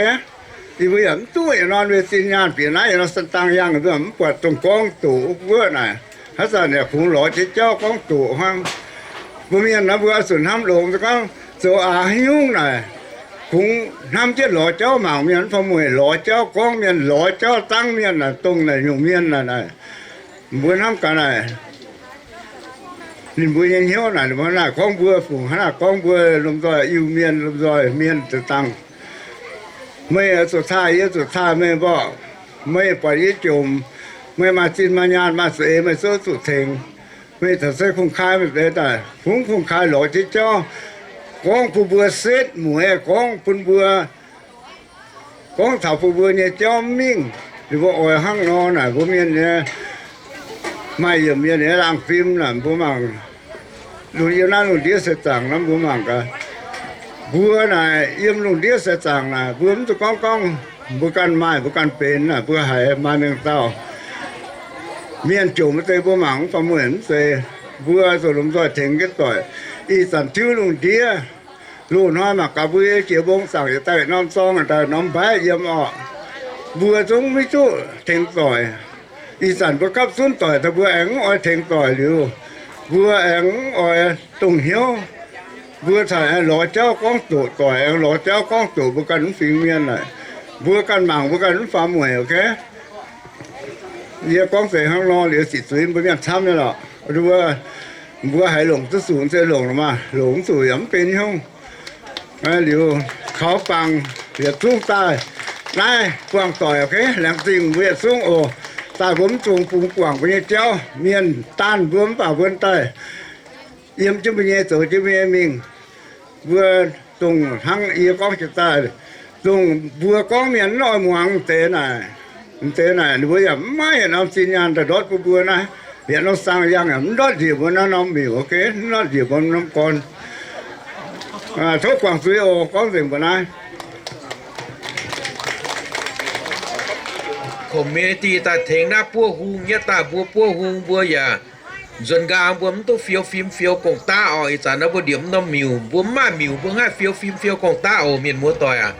Yie mbuo yaac mv duqv yietc norm zinh nyaanh bieqc naaiv, yietc norm sanh dangh yangh mbuo yaac mv buatc dongh gorngv doqc wuov naaic. Haaix zanc yaac kungx lorz jienv jauv gorngv doqc hnangv. Mbuo mienh naaiv mbuo zuqc hnamv longx, se gorngv zoux aax haaix nyungc naaic, kungx hnamv jienv lorz jauv mangc mienh, mv faaux mueic lorz jauv gorngv mienh, lorz jauv zangv mienh naaic, dongh naaic nyungc mienh naaic, mbuo hnamv gaax naaic, ninh mbuo nyei hnyouv naaic, ninh mbuo hnangv naaic gorngv mbuo, fungc hnangv naaic gorngv mbuo, lomh nzoih Iu-Mienh, lomh nzoih mienh za'dangh. Meih zuqc taaih, yie zuqc taaih meih mborqv. Meih buatc yie jomc, meih maaih zinh maaih nyaanh maaih za'eix, meih zungv zuqc tengx. Meih taux se kungx-kai meih deix daaih, kungx kungx-kai lorz jienv jauv gorngv bun mbuo setv mueiz, gorngv bun mbuo, gorngv taux bun mbuo nyei jauv mv mingh. Ninh mbuo oix hnangv nor naaic, mbuo mienh nyei, maaih yiemc mienh nyei laangh fim naaic, mbuo mangc, lungh yiem naaiv lungh ndiev seix zaangc nor mbuo mangc gaax. Mbuo naaic yiem lungh ndiev seix zaangc naaic, mbuo mv zuqc gorngv gorngv mbuo ganh maaih mbuo ganh benx naaic, mbuo haiz maaih mengh dauh mienh jomc mv zeiz mbuo mangc mv faaux mueic mv zeiz. Mbuo zuqc lomh nzoih tengx jienv doic. Ih zanc tiuv lungh ndiev, loz-hnoi mangc gaax mbuo jiex mbong zaangc yietc daaih norm zorng daaih norm mbaiv yiem orqc. Mbuo zungv maiv duqv tengx doic. Ih zanc mbuo gapv zunv doic daaih mbuo aengx mv oix tengx doic liuz, mbuo aengx mv oix dongh hnyouv. Mbuo caux aengx lorz jauv gorngv doqc doic, aengx lorz jauv gorngv doqc mbuo ganh mv fingx mienh naaic. Mbuo ganh mangc mbuo ganh mv faaux mueic, ok? Yie gorngv deix hnangv nor liuz ziqc zuiz mbuo mienh camv nyei lorqc. Mbuo, mbuo haiz longc duqv zuqc se longc maah, longc mv zuqc yaac mv benx hnyouv. Liuz kaux bangc yietc zungv daaih naaiv buangh doic, ok, laengz zingh mbuo yietc zungv oc. Daaih mbuo mv zungh bungx guangc mbuo nyei jauv, mienh daanh mbuo mv baac mbuo daaih yiem jienv mbuo nyei, zoux jienv mbuo nyei mingh. Mbuo dongh hnangv yie gorngv jiex daaih, dongh mbuo gorngv mienh mv oix muangx deix naaic, deix naaic ninh mbuo yaac mv maaih yietc norm zinh nyaanh daaih ndortv bun mbuo naaiv. Yietc norm saang-yangh yaac mv ndortv njiec mbuo naaiv norm miuc, ok, mv ndortv njiec mbuo norm gorn. Tov guangc zuiz oc, gorngv nzengc mbuo naaiv. Community daaih tengx naaiv buov hung nyei, daaih mbuo buov hung mbuo yaac nzuonx nqaang mbuo mv duqv fiou fim fiou gong-daqv oc. Ih zanc naaiv mbuo ndiemc norm miuc, mbuo mv maaih miuc mbuo haih fiou fim fiou gong-daqv oc, mienh muoz doic aac.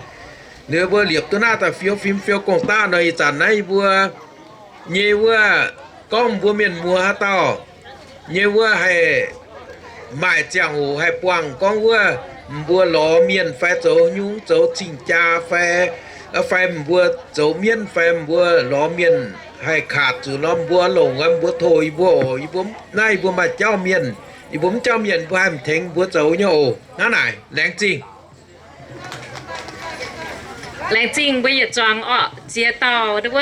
Liuz mbuo liepc duqv naaiv daaih fiou fim fiou gong-daqv nor, ih zanc naaiv mbuo nyei wuov gorngv mbuo mienh muoz haaix dauh nyei wuov haih maaih ziangh hoc haih buangh gorngv wuov, mbuo lorz mienh fai zoux nyungc zoux cing-jaa fai, fai mbuo zoux mienv fai mbuo lorz mienh haih kaac zuqc nor, mbuo longc, mbuo tov yie mbuo oc. Yie mbuo naaiv yie mbuo maaih jauv mienh, yie mbuo mv jauv mienh mbuo haih tengx mbuo zoux nyei oc. Hnangv naaic, laengz zingh. Laengz zingh mbuo yietc zuangx orqc. Ziex dauh wuov,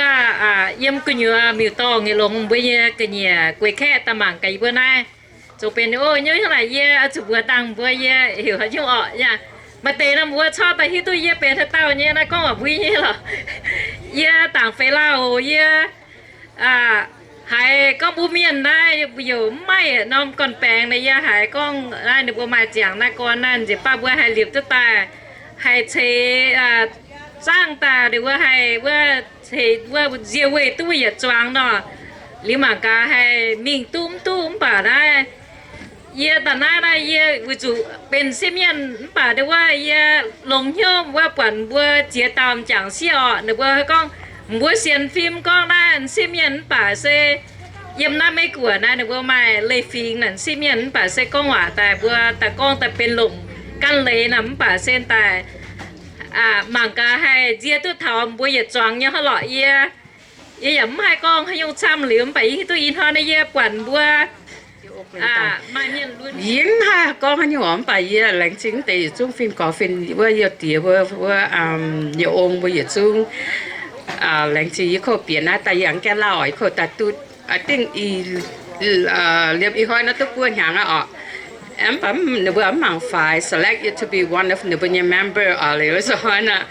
yiem gu'nyuoz miuc-dorngh nyei longx, mbuo nyei ga'nyiec gueix kaeqv daaih mangc gaax yie mbuo naaiv. Zoux benx o nyungc hnangv naaic, yie oix zuqc mbuox dangh mbuo yie heuc haaix nyungc orqc. Maaih deix nor mbuo corc daaih hiuv duqv yie benx haaix dauh nyei naaiv, gorngv waac mbuo nyei lorqc. Yie dangc feix lauh, yie haiz gorngv mbuo mienh naaiv youc mv maaih norm gorn-baengx naaiv, yie haiz gorngv naaiv ninh mbuo maaih ziangx naaiv gorn naaiv nziex baav mbuo haih liepc duqv daaih, haih ceix zaangv daaih, ninh mbuo haih wuov ceix wuov nzie weih duqv yietc zuangx nor, liuz mangc gaax haih mingh duqv mv duqv. Mv baac naaiv yie daaih naaiv naaiv yie weic zuqc benx sieqv mienh mv baac ninh wuov yie longx hnyouv wuov buatc mbuo ziex dauh m'jangc sieqv orqc, ninh mbuo gorngv mbuo sienx fim gorngv naaiv sieqv mienh mv baac se yiem naaiv Meiv Guoqv naaiv ninh mbuo maaih leiz-fingx naaic sieqv mienh mv baac se gorngv waac daaih mbuo daaih gorngv daaih benx longc gan leiz naaic mv baac se daaih mangc gaax haih nzie duqv taux mbuo yietc zuangx nyei hnangv lorqc. Yie, yie yaac mv haih gorngv haaix nyungc camv liuz, mv baac yie hiuv duqv ih hnoi naaiv yie buatc mbuo yie mv haih gorngv haaix nyungc oc, mv baac yie laengz zingh deix yietc zungv fin-gorx fin wuov youh diex mbuo, wuov youh ong mbuo yietc zungv Laengz zingh yie kouv bieqc naaiv daaih yangh gaengh lauh oc, yie kouv daaih duqv, I think, liemh ih hnoi naaiv duqv buo hnyangx aqv oc. Mv baac ninh mbuo mv mangc faix, select you to be one of ninh mbuo nyei member oc, liuz se hnoi naaiv.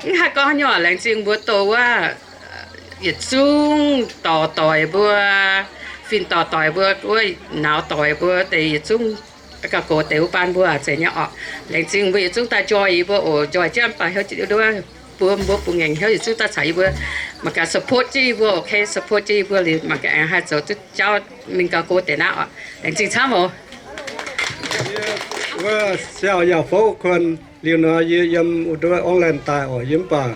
Mv haih gorngv haaix nyungc, laengz zingh mbuo douh wuov yietc zungv dorc doic mbuo, fin dorc doic mbuo, wuov nauz doic mbuo deix yietc zungv gauh gox deix wuov baan mbuo zeiz nyei oc. Laengz zingh mbuo yietc zungv daaih njoih yie mbuo oc, njoih jienv mv baac heuc nduov bun mbuo bungx ngaengc hnyouv yietc zungv daaih caux yie mbuo mangc gaax support jienv yie mbuo, ok, support jienv yie mbuo liuz mangc gaax aengx haih zoux duqv jauv mingh gauh gox deix naaiv oc. Laengz zingh camv oc. Wuov siaauc yaac fouv kuonx liuz nor yie yiem wuov nduov Auckland daaih oc, yie mv baac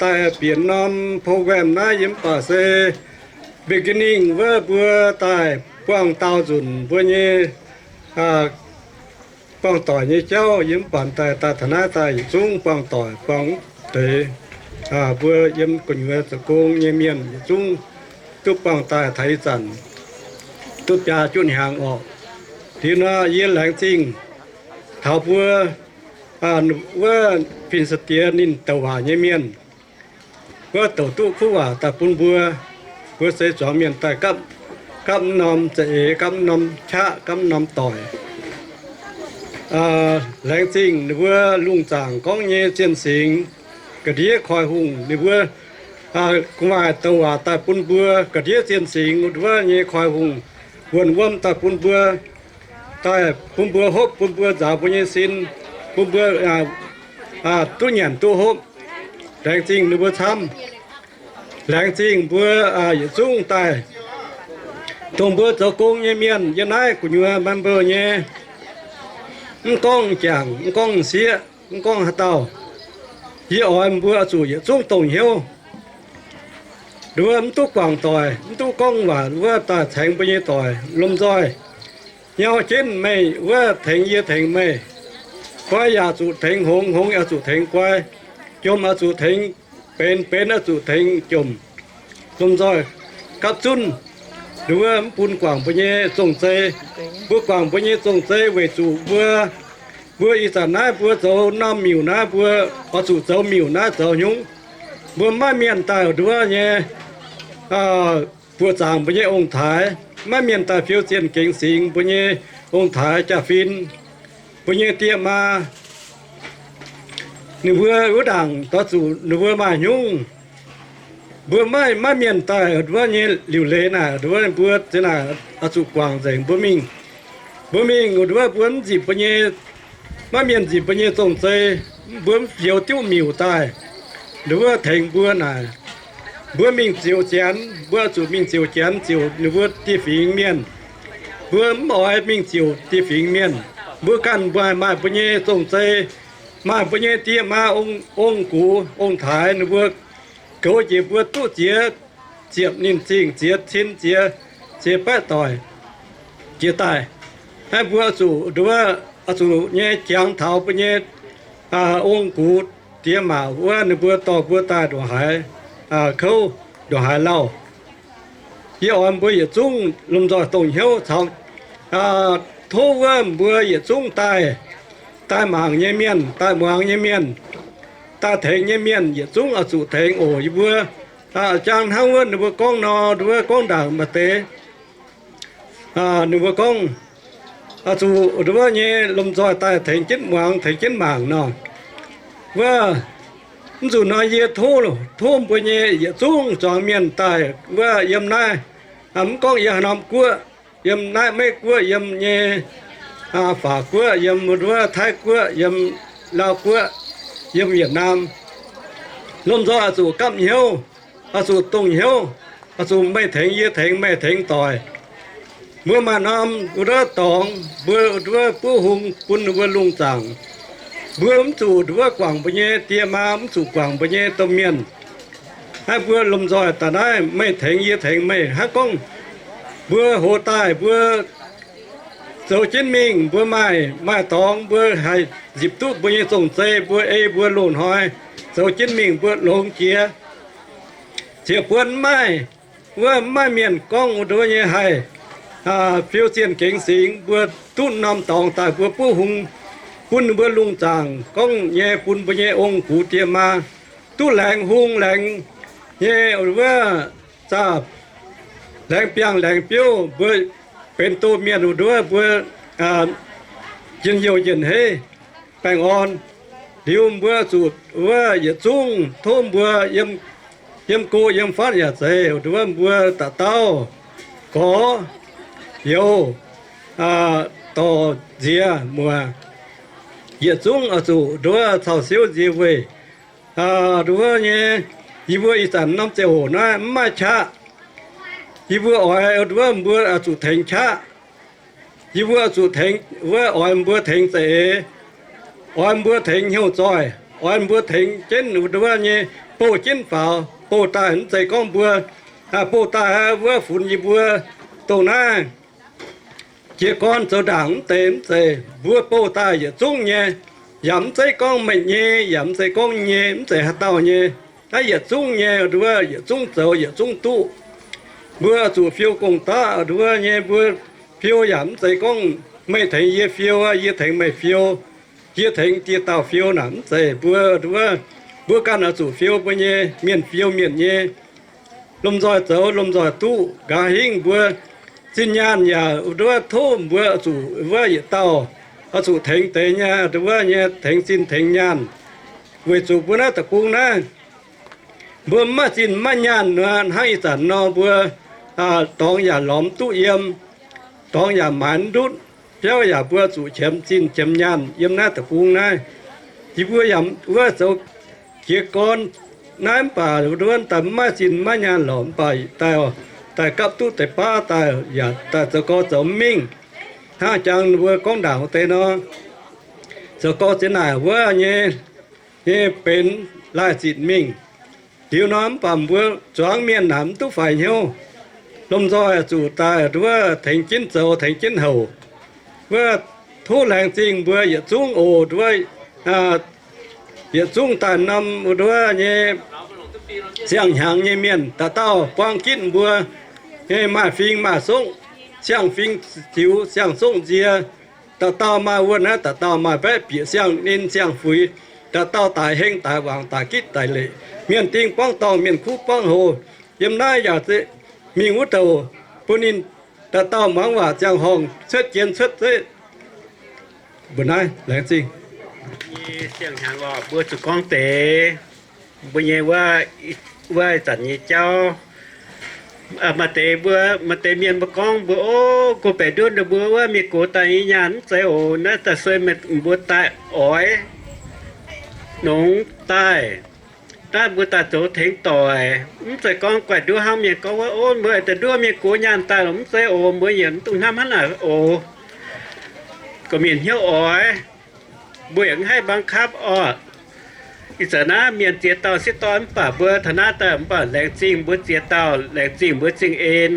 daaih bieqc norm program naaiv yie mv baac se beginning wuov mbuo daaih buangh daauh nzunc mbuo nyei buangh doic nyei jauv, yie mv baac daaih daaih taux naaiv daaih yietc zungv buangh doic buangh deix, mbuo yiem gu'nyuoz zoux gong nyei mienh yietc zungv duqv buangh daaih taux ih zanc duqv biaa juqv hnyangx oc. Liuz nor yie laengz zingh taux mbuo wuov fin-saeng-diex ninh douc waac nyei mienh, wuov douc duqv kuv waac daaih bun mbuo. Mbuo se zuangx mienh daaih gapv, gapv norm za'eix, gapv norm qaqv, gapv norm doic. Laengz zingh ninh mbuo lungh zaangc gorngv nyei zienh singx ga'ndiev koiv-hungh, ninh mbuo gu'nguaaic douc waac daaih bun mbuo ga'ndiev zienh singx wuov nyei koiv-hungh, wuonh wuom daaih bun mbuo, daaih bun mbuo hopv, bun mbuo nzaaux mbuo nyei sin, bun mbuo duqv nyanc duqv hopv. Laengz zingh ninh mbuo camv. Laengz zingh mbuo yietc zungv daaih, dongh mbuo zoux gong nyei mienh yiem naaiv gu'nyuoz member nyei, mv gorngv m'jangc, mv gorngv m'sieqv, mv gorngv haaix dauh, yie oix mbuo oix zuqc yietc zungv dongh hnyouv. Nduov mv duqv guangc doic, mv duqv gorngv waac wuov daaih tengx mbuo nyei doic lomh nzoih nyau jienv meih wuov tengx yie tengx meih. Guai yaac zuqc tengx hngongx, hngongx yaac zuqc tengx guai, jomc yaac zuqc tengx benx, benx yaac zuqc tengx jomc. Lomh nzoih gapv zunv, nduov mv bun guangc mbuo nyei zong-zei. Mbuo guangc mbuo nyei zong-zei weic zuqc mbuo, mbuo ih zanc naaiv mbuo zoux norm miuc naaiv, mbuo oix zuqc zoux miuc naaiv zoux hnyungv. Mbuo maiv mienh daaih nduov nyei buoqc zaangc mbuo nyei ong-taaix, maiv mienh daaih fiou zienh gengx singx mbuo nyei ong-taaix jaa-fin, mbuo nyei die maa. Ninh mbuo wuov ndaangc doix zuqc ninh mbuo maaih hnyungv. Mbuo maiv, maiv mienh daaih wuov nyei liuc leiz naaic wuov mbuo ziex naaic oix zuqc guangc nzengc mbuo mingh. Mbuo mingh wuov mbuo mv nzipc mbuo nyei, maiv mienh nzipc mbuo nyei zong-zei, mbuo mv fioux diuv miuc daaih wuov tengx mbuo naaic. Mbuo mingh ziouc Janx, mbuo zuqc mingh ziouc Janx, ziouc ninh mbuo dieh fingx mienh. Mbuo mv oix mingh ziouc dieh fingx mienh. Mbuo ganh maaih, maaih mbuo nyei zong-zei, maaih mbuo nyei die maa, ong-gux ong-taaix, ninh mbuo goux jiex mbuo duqv ziex ziepc ninh zingh ziex cin ziex, ziex baeqv doic jiex daaih. Naaiv mbuo zuqc nduov, zuqc nyei jangx taux mbuo nyei ong-gux diex maac wuov ninh mbuo dorh mbuo daaih ndongc haaix kouv, ndongc haaix lauh. Yie oix mbuo yietc zungv lomh nzoih dongh hnyouv caux tov wuov mbuo yietc zungv daaih, daaih mangc nyei mienh, daaih muangx nyei mienh, daaih tengx nyei mienh yietc zungv oix zuqc tengx oc. Yie mbuo jang hnangv wuov ninh mbuo gorngv nor, nduov gorngv ndaangc maaih deix ninh mbuo gorngv zuqc nduov nyei lomh nzoih daaih tengx jienv muangx, tengx jienv mangc nor. Wuov, mv zuqc nor yie tov, tov mbuo nyei yietc zungv zuangx mienh daaih wuov yiem naaiv, mv gorngv yiem haaix norm guoqv, yiem naaiv Meiv Guoqv, yiem nyei Faac Guoqv, yiem nduov Taiv Guoqv, yiem Laauv Guoqv, yiem Yietc Naam, lomh nzoih oix zuqc gapv hnyouv, oix zuqc dongh hnyouv, oix zuqc meih tengx yie, tengx meih, tengx doic. Mbuo maaih norm wuov dorngx, mbuo wuov buov hung bun ninh mbuo lungh zaangc. Mbuo mv zuqc nduov guangc mbuo nyei die maa, mv zuqc guangc mbuo nyei domh mienh. Naaiv mbuo lomh nzoih daaih naaiv, meih tengx yie, tengx meih. Hnangv gorngv mbuo hoz daaih mbuo zoux jienv mingh, mbuo maaih, maaih dorngx, mbuo haih nzipc duqv mbuo nyei zong-zei, mbuo ei mbuo loz-hnoi zoux jienv mingh mbuo longx jiex. Ziec buonc mv maaih, wuov mv maaih mienh gorngv wuov nduov nyei haih fiou zienh gengx singx, mbuo duqv norm dorngx daaih mbuo buov hung bun ninh mbuo lungh zaangc gorngv nyei bun mbuo nyei ong-gux die maa. duqv laengz hung laengz nyei wuov, zaah laengz biangh laengz biouv, mbuo benx doh mienh wuov nduov mbuo njien-youh njien-heiv baengh orn. Liuz mbuo zuqc wuov yietc zungv tov mbuo yiem go yiem fatv yaac zeiz wuov nduov mbuo dauh dauh gorx youz dorh nziex muoz, yietc zungv oix zuqc nduov caux siouv nzie weih nduov nyei. Yie mbuo ih zanc norm ziangh hoc naaiv mv maaih qaqv. Yie mbuo oix nduov mbuo zuqc tengx qaqv. Yie mbuo zuqc tengx wuov oix mbuo tengx za'eix, oix mbuo tengx hnyouv zoih, oix mbuo tengx jienv nduov nyei bouh jienv faaux, bouh daaih mv zeiz gorngv mbuo bouh daaih wuov funx yie mbuo dongh naaiv jiez gorn zoux ndaangc mv deix mv zeiz. Mbuo bouh daaih yietc zungv nyei, yaac mv zeiz gorngv meih nyei, yaac mv zeiz gorngv nyei, mv zeiz haaix dauh nyei. Naaiv yietc zungv nyei nduov, yietc zungv zoux yietc zungv duqv. Mbuo zuqc fiou gong-daqv nduov nyei, mbuo fiou yaac mv zeiz gorngv meih tengx yie fiou, yie tengx meih fiou, yie tengx dieh dauh fiou naaic mv zeiz. Mbuo nduov, mbuo ganh oix zuqc fiou mbuo nyei, mienh fiou mienh nyei. Lomh nzoih zoux lomh nzoih duqv, nqa'haav hingv mbuo zinh nyaanh yaac nduov tov mbuo zuqc wuov yietc dauh oix zuqc tengx deix nyei, nduov nyei tengx zinh tengx nyaanh. Weic zuqc mbuo naaiv deic-bung naaiv, mbuo mv maaih zinh mv maaih nyaanh nor, hnangv ih zanc nor mbuo dorngx yaac lorz mv duqv yiem, dorngx yaac maaiz mv ndutv, biauv yaac mbuo zuqc qiemx zinh qiemx nyaanh yiem naaiv deic-bung naaiv. Yie mbuo yaac wuov zoux jiez gorn naaiv mv baac nduov daaih mv maaih zinh mv maaih nyaanh lorqc, mv baac daaih, daaih gapv duqv deix baav daaih yaac daaih zoux gorx zoux mv mingh. Hnangv jangx mbuo gorngv ndaangc wuov deix nor, zoux gorx ziex naaic wuov nyei, nyei benx laaih zitc mingh. Liuz nor mv baac mbuo zuangx mienh naaic mv duqv faix hnyouv, lomh nzoih zuqc daaih nduov tengx jienv zoux tengx jienv houc. Wuov tov laengz zingh mbuo yietc zungv oc nduov, yietc zungv daaih norm nduov nyei siang-hnyangx nyei mienh dauh dauh buang ginv mbuo nyei maaih fing maaih songv, siang-fing ziux siang-songv nzie. Dauh dauh maaih wuonh naaiv, dauh dauh maaih mbaeqv bieqc siang-nin siang-fuix, dauh dauh daic heng daic waangc daic gitv daic leic, mienh ding buangv dorngh mienh kuv buangv hlo. Yiem naaiv yaac mingh wuov douc bun ninh dauh dauh muangx waac ziangh horngh cuotv jien cuotv zeiv. Mbuo naaiv laengz zingh. Nyei siang-hnyangx oc, mbuo zuqc gorngv deix mbuo nyei wuov, wuov zanc nyei jauv. Maaih deix mbuo, maaih deix mienh mbuo gorngv mbuo, o, go baeqc nduov ninh mbuo wuov mienh gox daaih nyei nyaanh mv zeiz oc. Naaiv daaih sueih meih mbuo daaih oix nongx daaih. Naaiv mbuo daaih zoux tengx doic, mv zeiz gorngv guaih nduov hnangv mienh gorngv wuov, o, mbuo daaih nduov mienh gox nyaanh daaih lorqc, mv zeiz oc. Mbuo yaac mv dungx hnamv hnangv naaic oc. Gorqv-mienh hnyouv oix, mbuo yaac mv haih บังคับ oc. Ih zanc naaiv mienh ziex dauh sieqv dorn mv baac mbuo taux naaiv daaih mv baac laengz zingh mbuo ziex dauh, laengz zingh mbuo zingh en.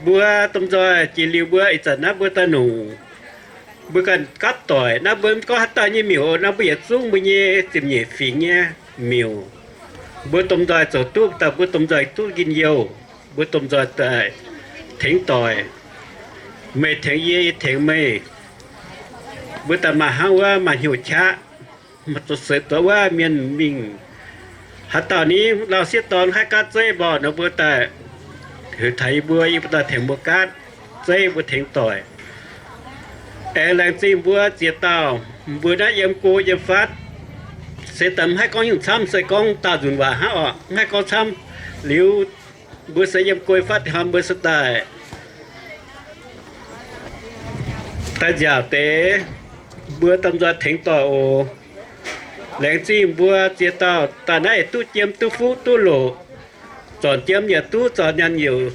Mbuo domh nzoih jiex liuz mbuo ih zanc naaiv mbuo daaih nongc, mbuo ganh gapv doic naaiv, mbuo mv gorngv haaix dauh nyei miuc, naaiv mbuo yietc zungv mbuo nyei ziepc nyeic fingx nyei miuc. Mbuo domh nzoih zoux duqv daaih, mbuo domh nzoih duqv njien-youh, mbuo domh nzoih daaih tengx doic. Meih tengx yie, yie tengx meih. Mbuo daaih maaih hnangv wuov maaih hnyouv qaqv, seix dongh wuov mienh mingh. Haaix dauh ni lauh sieqv dorn haih gaatv zeiv mborqv nor, mbuo daaih heuc taux yie mbuo, yie mbuo daaih tengx mbuo gaatv zeiv, mbuo tengx doic. Aengx laengz zingh mbuo ziex dauh, mbuo naaiv yiem go yiem fatv, se daaih mv haih gorngv nyungc camv, se gorngv daauh nzunc waac hnangv oc, mv haih gorngv camv. Liuz mbuo se yiem go yiem fatv hnangv, mbuo se daaih daaih nziaauc deix, mbuo domh nzoih tengx doic oc. Laengz zingh mbuo ziex dauh daaih naaiv yietc duqv jiem duqv fuqv duqv loqc, zornc jiem yietc duqv, zornc nyaanh yietc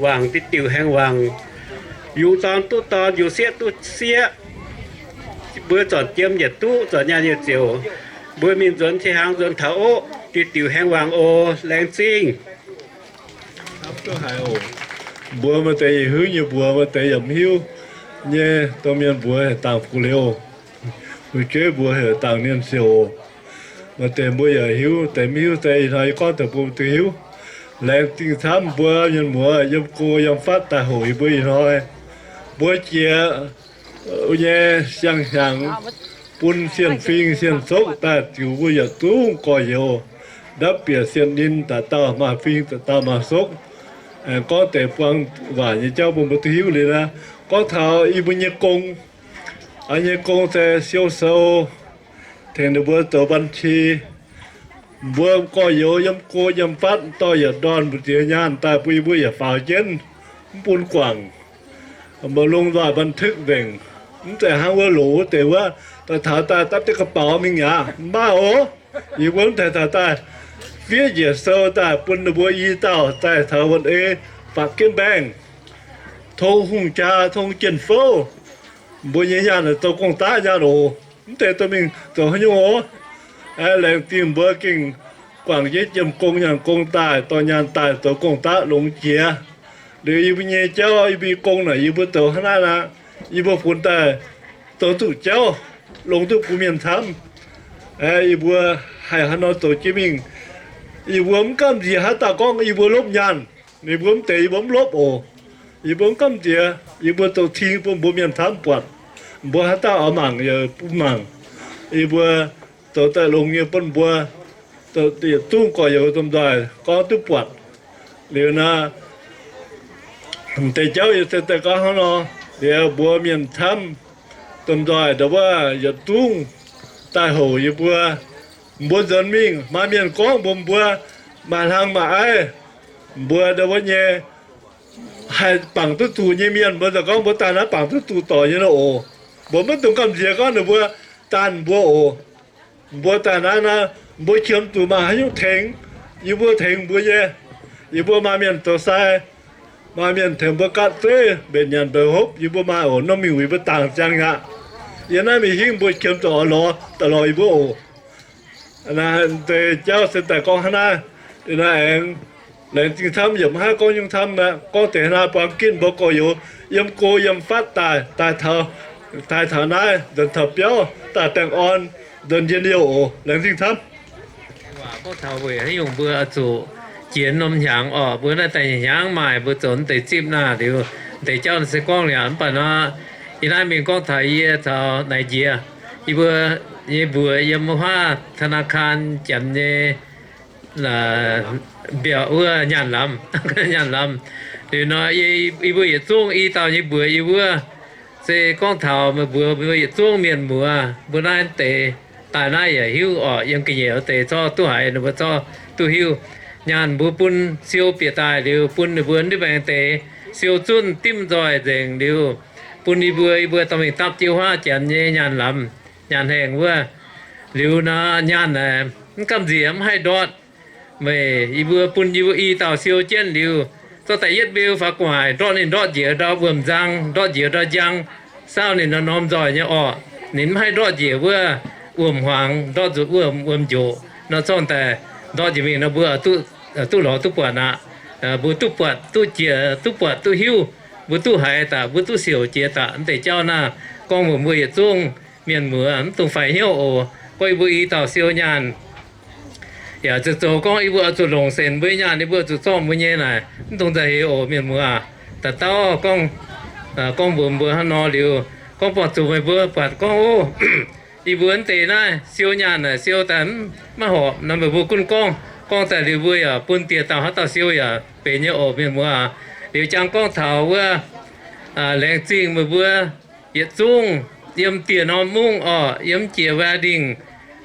wangc, diuh diuh haengh wangc. Yungz dorn duqv dorn, yungz sieqv duqv sieqv. Mbuo zornc jiem yietc duqv, zornc nyaanh yietc ziouc. Mbuo mingh nzuonx qiex hnaangx nzuonx taux oqv, diuh diuh haengh wangc oc. Laengz zingh. Mbuox maaih deix yietc hiuv nyei mbuox, maaih deix yaac mv hiuv nyei, domh mienh mbuox heuc dangc fu liouh, fu'jueiv mbuox heuc dangc mienh siouc. Maaih deix mbuo yaac hiuv, deix mv hiuv se ih hnoi yie gorngv deix mbuo duqv hiuv. Laengz zingh camv mbuo mienh muoz yiem go yiem fatv daaih hoqc yie mbuo ih hnoi. Mbuo jiex nyei siang-hnyangx bun sienh fing sienh sokv daaih ziux mbuo yietc zungv gorx-youz. ndapv bieqc sienh ninh, dauh dauh maaih fing, dauh dauh maaih sokv. Aengx gorngv deix buang waac nyei jauv bun mbuo duqv hiuv liuz naaiv. Gorngv taux yie mbuo nyei gong, nyei gong se siou sou, tengx ninh mbuo zoux บัญชี. Mbuo gorx-youz yiem go yiem fatv dorh yietc ndorn mbu'ziex nyaanh daaih bun yie mbuo yietc faaux jienv, mv bun guangc. Mbuo longc waac บันทึก nzengc. Mv zeiz hnangv wuov loz wuov deix wuov, daaih taux daaih dapv jienv กระเป๋า mingh aqv, mv baac oc. Yie mbuo mv zeiz taux daaih fiev njiec sou daaih bun ninh mbuo i dauh daaih taux wuon-ei, ฝากกินแบงก์, tong hungh jaa, tong jien-fouv. Mbuo nyei nyaanh zoux gong-daqv nyaanh oc. Mv zeiz dorh mingh zoux haaix nyungc oc. Laengz zingh mbuo gengh guangc jienv jiem gong nyaanh gong daaih, dorh nyaanh daaih zoux gong-daqv longx jiex. Liuz yie mbuo nyei jauv, yie mbuo nyei gong naaic yie mbuo zoux hnangv naaiv aqv. Yie mbuo funx daaih zoux duqv jauv, longx duqv bun mienh camv. Yie mbuo haih haaix nor zoux jienv mingh. Yie mbuo mv gamh nziex haaix dauh gorngv yie mbuo lopv nyaanh, ninh mbuo mv deix yie mbuo mv lopv oc. Yie mbuo mv gamh nziex, yie mbuo zoux cing bun mbuo mienh camv buatc. Mbuo haaix dauh oix mangc yaac bun mangc. Yie mbuo zoux daaih longx nyei bun mbuo yietc zungv gorx-youz domh nzoih gorngv duqv buatc. Liuz naaiv, deix jauv yie se daaih gorngv hnangv nor, liuz mbuo mienh camv domh nzoih ndau wuov yietc zungv daaih houc yie mbuo. Mbuo nzuonx mingh maaih mienh gorngv mbuox mbuo maaih hlang maaih aiv, mbuo ndau wuov nyei haih bangc duqv zuqc nyei mienh, mbuo ziouc gorngv mbuo daaih naaiv bangc duqv zuqc doic nyei nor oc. Mbuo maiv dungx gamh nziex gorngv ninh mbuo daanh mbuo oc. Mbuo daaih naaiv naaiv, mbuo qiemx zuqc maaih haaix nyungc tengx, yie mbuo tengx mbuo nyei. Yie mbuo maaih mienh zoux sai, maaih mienh tengx mbuo gaatv zeiv mbenc nyanc mbeix hopv, yie mbuo maaih oc. Norm mingh wuic mbuo dangc ziangx aqv. Yie naaiv mingh hingv mbuo qiemx zuqc oix lorz daaih lorz yie mbuo oc. Naaiv deix jauv se daaih gorngv hnangv naaiv. Naaiv aengx laengz zingh camv, yaac mv haih gorngv nyungc camv aqv. Gorngv deix hnangv naaiv buangv ginv mbuo gorx-youz yiem go yiem fatv daaih, daaih taux, daaih taux naaiv nzuonx taux biauv daaih baengh orn nzuonx njien-youh oc. Laengz zingh camv. Waac gorngv taux weic haaix nyungc mbuo oix zuqc jiex norm hnyangx orqc? Mbuo naaiv daaih hnyangx maaih mbuo zoux deix zipv naaiv liuz, deix jauv se gorngv liuz mv baac nor, yie naaiv mingh gorngv taux yie caux naaic njiec, yie mbuo nyei mbuox yiem wuov ธนาคาร Janx nyei mbiaauc wuov nyaanh lamz, nyaanh lamz. Liuz nor, yie mbuo yietc zungv i dauh nyei mbuox yie wuov, se gorngv taux meih mbuo, mbuo yietc zungv mienh muoz, mbuo naaiv deix daaih naaiv yaac hiuv orqc, yiem ga'nyiec wuov deix zorqv duqv haiz ninh mbuo zorqv duqv hiuv. Nyaanh mbuo bun siou bieqc daaih liuz, bun ninh mbuo ndiev maengx deix siou zunh dimv nzoih nzengc liuz, bun yie mbuo, yie mbuo dorh mingh dapv jienv huaav Janx nyei nyaanh lamz, nyaanh haengh wuov. Liuz nor nyaanh naaic mv gamh nziex mv haih ndortv. Meih yie mbuo bun yie mbuo i dauh siou jienv liuz, zorqv daaih yietv mbeu faaux gu'nguaaic ndortv ninh ndortv njiec ndau wuom-nzang, ndortv njiec ndau njang, saauv ninh norm nzoih nyei orqc. Ninh mv haih ndortv njiec wuov wuom-hmuangx, ndortv nzuqc wuom, wuom-njoqc nor, zorqv daaih ndortv njiec mingh nor mbuo duqv lorz duqv buatc aqv. Mbuo duqv buatc duqv jiex, duqv buatc duqv hiuv, mbuo duqv haiz daaih, mbuo duqv siouc jiex daaih. Mv deix jauv naaiv gorngv mbuox mbuo yietc zungv mienh muoz mv dungx faix hnyouv oc. Gorngv yie mbuo i dauh siou nyaanh yaac zoux zoux gorngv yie mbuo oix zuqc longc senc mbuo nyei nyaanh, yie mbuo oix zuqc zorqv mbuo nyei naaic, mv dungx nzauh heix oc mienh muoz. Da'dauh gorngv, gorngv mbuox mbuo hnangv nor liuz, gorngv buangh zuqc meih mbuo buatc gorngv, o, yie mbuo mv deix naaiv siou nyaanh naaic siou daaih maiv horpc nor, meih mbuo gunv gorngv, gorngv daaih liuz mbuo yaac bun dieh dauh haaix dauh siou yaac benx nyei oc mienh muoz. Liuz jangx gorngv taux wuov, laengz zingh meih mbuo yietc zungv yiem dieh norm mungv orqc, yiem jiex Wai Dingh,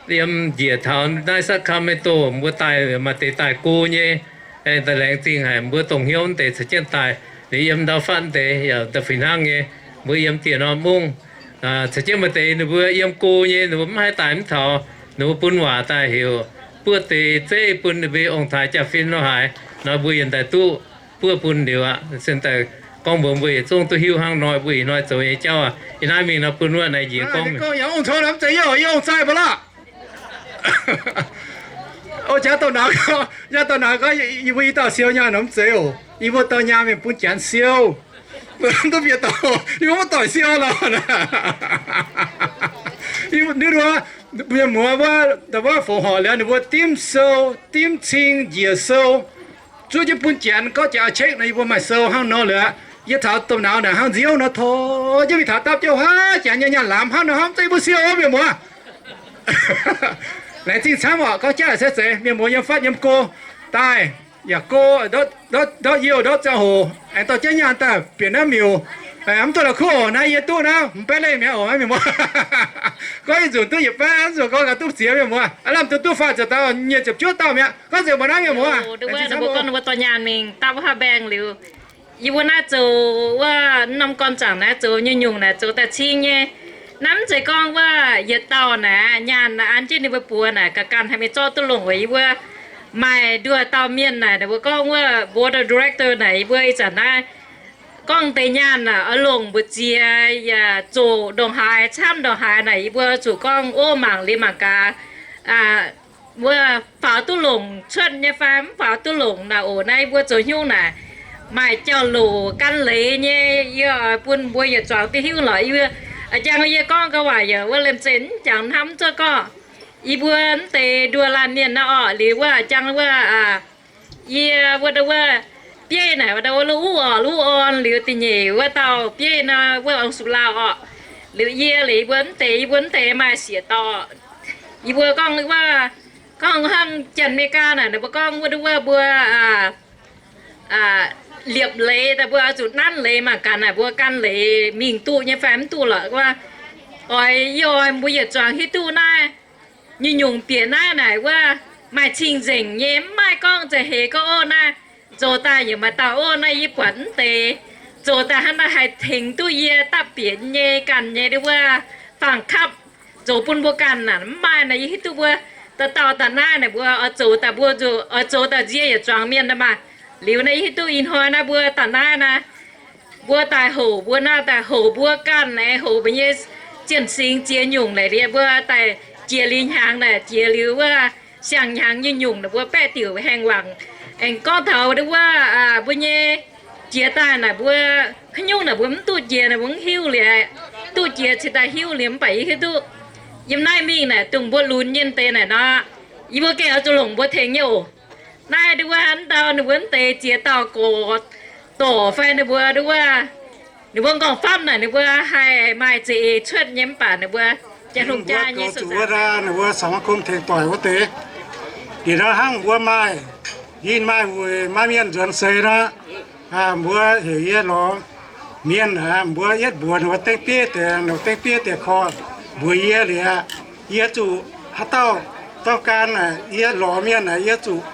yiem njiec taux naaiv Sacramento mbuo daaih maaih deix daaih go nyei. Daaih laengz zingh haic mbuo dongh hnyouv deix caux jienv daaih. Liuz yiem ndau fatv deix yaac da'fih hnangv nyei. Mbuo yiem dieh norm mungv caux jienv maaih deix ninh mbuo yiem go nyei, ninh mbuo mv haih daaih mv taux, ninh mbuo bun waac daaih heuc buov deix zeiv bun ninh mbuo ong-taaix jaa-fin lo haaix nor, mbuo yaac daaih duqv buov bun liuz aqv. Se daaih gorngv mbuox mbuo yietc zungv duqv hiuv hnangv nor, mbuo ih hnoi zoux nyei jauv aqv. Yie naaiv mingh nor bun wuov naaiv njiec gorngv. Gorngv yaac ong-tov mv zeiz, yie ong-taaix mv baac lorqc. O, jaax douh nauz gorngv, jaax douh nauz gorngv, yie mbuo i dauh siou nyaanh nor mv zeiz oc. Yie mbuo dorh nyaanh mingh bun Janx siou. Duqv bieqc douh, yie mbuo mv doic siou lorqc. Ninh mbuo, mienh muoz wuov, wuov fongc horc liuz ninh mbuo dimv sou, dimv cing njiec sou, zuov jienv bun Janx, gorngv Janx check nor yie mbuo maaih sou hnangv nor liuz, yie taux domh nauz naaic hnangv nziouv nor tor jienv mingh taux dapv jienv huaav Janx nyei nyaanh lamz hnangv nor, hnangv zeiz yie mbuo siou mienh muoz. Laengz zingh camv oc. Gorngv jaav se zeiz mienh muoz yiem fatv yiem go daaih, yaac go ndortv youh ndortv ziangh hoc aengx dorh jienv nyaanh daaih bieqc naaiv miuc. Mv duqv la'kuqv oc. Naaiv yie duqv naaiv hmz baeqv lengh mi'aqv oc, mienh muoz. Gorngv ih nzunc duqv yietc baeqv, nzunc gorngv gaax duqv ziex, mienh muoz. Aav lamh duqv duqv faah ziepc dauh, nyic ziepc juov dauh mi'aqv. Gorngv nzengc mbuo naaiv, mienh muoz. Ninh mbuo gorngv ninh mbuo dorh nyaanh mingh daaih wuov haav mbaengx liuz, yie mbuo naaiv zoux wuov norm gorn zaangc naaiv zoux nyungc-nyungc naaic zoux daaih cing nyei. Naaiv mv zeiz gorngv wuov yietc dauh naaic nyaanh naaic an jienv ninh mbuo buoz naaic ga'ganh haih mingh zorqv duqv longc. Yie mbuo maaih nduoh dauh mienh naaic, ninh mbuo gorngv wuov board of director naaic, yie mbuo ih zanc naaiv gorngv deix nyaanh naaic oix longc mbu'ziex yaac zoqc ndongc haaix camv ndongc haaix naaic, yie mbuo zuqc gorngv ov mangc liuz mangc gaax wuov faaux duqv longc cuotv nyei fai mv faaux duqv longc naaic oc. Naaiv yie mbuo zoux haaix nyungc naaic maaih jauv-louc gan leiz nyei, yie oix bun mbuo yietc zuangx duqv hiuv lorqc. Yie mbuo a'jang yie gorngv ga'waaic yaac wuov liemh zeih mv jangx hnamv zuov gorngv yie mbuo mv deix nduoh laanh mienh naaiv orqc, liuz wuov a'jang wuov yie wuov, wuov bieiv naaic wuov, wuov lu uv orqc, lu uv orn, liuz da'nyeic wuov dauh bieiv naaiv wuov ong-sux lauh orqc. Liuz yie liuz yie mbuo mv deix, yie mbuo mv deix maaih siec dorh. Yie mbuo gorngv wuov, gorngv hnangv Janx-Meigaa naaic, ninh mbuo gorngv wuov, wuov mbuo liepc leiz daaih, mbuo oix zuqc nanv leiz mangc gaax naaic mbuo gan leiz mingh duqv nyei fai mv duqv lorqc. Wuov oix, yie oix mbuo yietc zuangx hiuv duqv naaiv nyungc-nyungc bieqc naaiv naaic wuov maaih cing-nzengc nyei, mv maaih gorngv nzengc heix gorngv ov naaiv zoux daaih yaac maaih dauh ov naaiv yie buatc mv deix zoux daaih hnangv naaiv haih tengx duqv yie dapv bieqc nyei ganh nyei wuov fangx kapv zoux bun mbuo ganh naaic mv maaih naaic. Yie hiuv duqv mbuo dauh dauh daaih naaiv naaic mbuo oix zoux daaih, mbuo oix zoux daaih nzie yietc zuangx mienh naaic maah. Liuz naaiv yie hiuv duqv ih hnoi naaiv mbuo daaih naaiv naaiv, mbuo daaih houc, mbuo naaiv daaih houc mbuo ganh naaic, houc mbuo nyei zienh singx ziex nyungc naaic liuz mbuo daaih jiex liuz hnyangx naaic, jiex liuz wuov siang-hnyangx nyei nyungc naaic mbuo baeqv diuc haengh wangc. Aengx gorngv taux wuov mbuo nyei jiex daaih naaic mbuo haaix nyungc naaic mbuo mv duqv jiex naaic mbuo mv hiuv liuz, duqv jiex cingx daaih hiuv liuz mv baac yie hiuv duqv yiem naaiv mingh naaic dongh mbuo lunx nyei deix naaic nor, yie mbuo gengh oix zuqc longc mbuo tengx nyei oc. Naaiv ndau wuov ndau ninh mbuo mv deix ziex dauh gorx dorc fai ninh mbuo ndau wuov, ninh mbuo nqorngv-famv naaic ninh mbuo haih maaih za'eix cuotv nyei mv baac ninh mbuo jaa-hungh jaa nyei zuqc ninh mbuo สังคมเถงต่อย wuov deix. Diex nor hnangv mbuo maaih, yinh maaih wuic maaih mienh nzuonx seix nor, mbuo heuc yie lorz mienh, mbuo yietv mbuox ninh mbuo dengv bieiv deix, ninh mbuo dengv bieiv deix korv mbuox yie liuz, yie zuqc haaix dauh ต้องการ naaic, yie lorz mienh naaic, yie zuqc,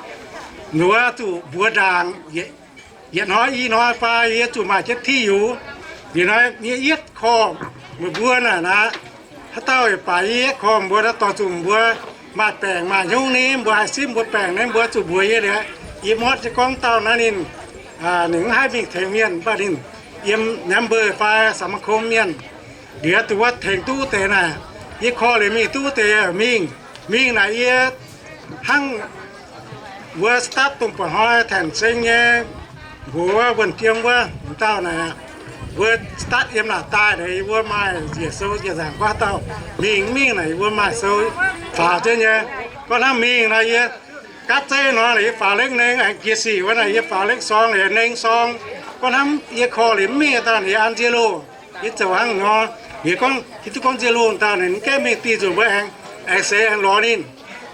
ninh mbuo zuqc mbuox ndaangc, yietc hnoi i hnoi fai yie zuqc maaih jienv tiuv. Liuz nor yie yietv korv meih mbuo naaic naaic, haaix dauh yaac baac yie yietv korv mbuo naaic, dorh zuqc mbuo maaih baengc maaih hnyouv ni, mbuo haih simv mbuo baengc ni, mbuo zuqc mbuox yie liuz, yie motv jienv gorngv dauh naaiv ninh, ninh mv haih mingh tengx mienh, mv baac ninh yiem เมมเบอร์ fai สมาคม mienh. Liuz duqv wuov tengx duqv deix naaic, yie korv liuz mingh duqv deix mingh. Mingh naaic yie hnangv mbuo สตาฟ dongh buatc hnoi Taengc Seng nyei mbuox wuov Wuonh Jiem wuov dauh naaic, mbuo สตาฟ yiem naaic daaih naaic, yie mbuo maaih njiec sou njiec nzaangc gorngv haaix dauh mingh mv mingh naaic, yie mbuo maaih sou faaux jienv nyei. Gorngv hnangv mingh naaic yie gapv zeiv nor naaic yie faaux เลขหนึ่ง aengx jiex sic wuov naaic yie faaux เลขสอง naaic yie เลขสอง. Gorngv hnangv yie korv liuz mv mingh dauh naaic yie an nzie loh. Yie zoux hnangv nor, yie gorngv, yie duqv gorngv nzie loh dauh naaic mv gaengh mingh dih nzunc mbuo aengx, aengx seix aengx lorz ninh.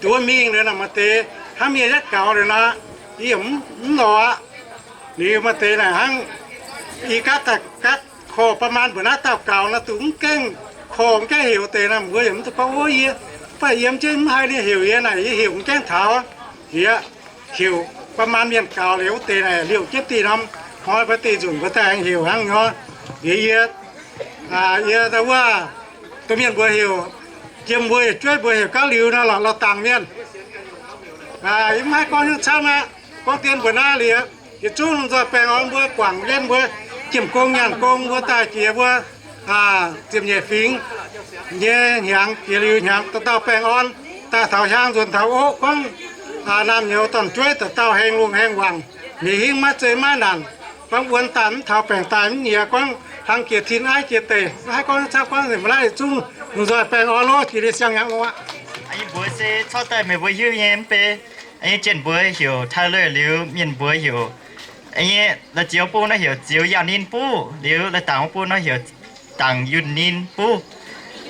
Duqv mingh liuz naaic maaih deix hnamv yie yietv gaux liuz nor, yie yaac mv lorz aqv. Liuz maaih deix naaic hnangv i gatv daaih gatv korv ประมาณ mbuox naaiv dauh gaux nor, duqv mv gaengh korv mv gaengh heuc deix nor, mbuo yaac mv duqv gorngv wuov yie, mv baac yiem jienv mv haih ninh heuc yie naaic, yie heuc mv gaengh taux. Yie heuc ประมาณ mienh gaux liuz wuov deix naaic liouh jienv dih norm hnoi mbuo dih nzunc mbuo daaih aengx heuc hnangv nor. Liuz yie, yie wuov domh mienh mbuo heuc, jiem mbuo heuc jueiv, mbuo heuc gauv liuz nor, lorz dangc mienh. Yie mv haih gorngv nyungc camv aqv. Gorngv dien mbuo naaiv liuz, yietc zungv nzoih baengh orn mbuo guangc jienv mbuo jiemh gong nyaanh gong mbuo daaih jiex mbuo ziepc nyeic fingx nyei hnyangx, jiex liuz hnyangx dauh dauh baengh orn, daaih taux hiaang nzuonx taux oqv, gorngv naamh nyouz dorn-jueiv dauh dauh heng lungh heng wangc, mienh hingv maiv zei maiv naanc, gorngv wuonx daaih mv taux, baengc daaih mv nyiex, gorngv hlang jiex tin aiv jiex deic. Mv haih gorngv nyungc camv, gorngv nzengc mbuo naaiv yietc zungv lungh nzoih baengh orn loh, jiex liuz siang-hnyangx oc. Yie mbuox se corc daaih meih mbuo hiuv nyei mv bei. Yie jien mbuo heuc Tyler liuz mienh mbuo heuc, nyei la'zioux bung nor heuc Zioux Yauh Ninh Buv, liuz la'dangc bung nor heuc Dangc Yunh Ninh Buv.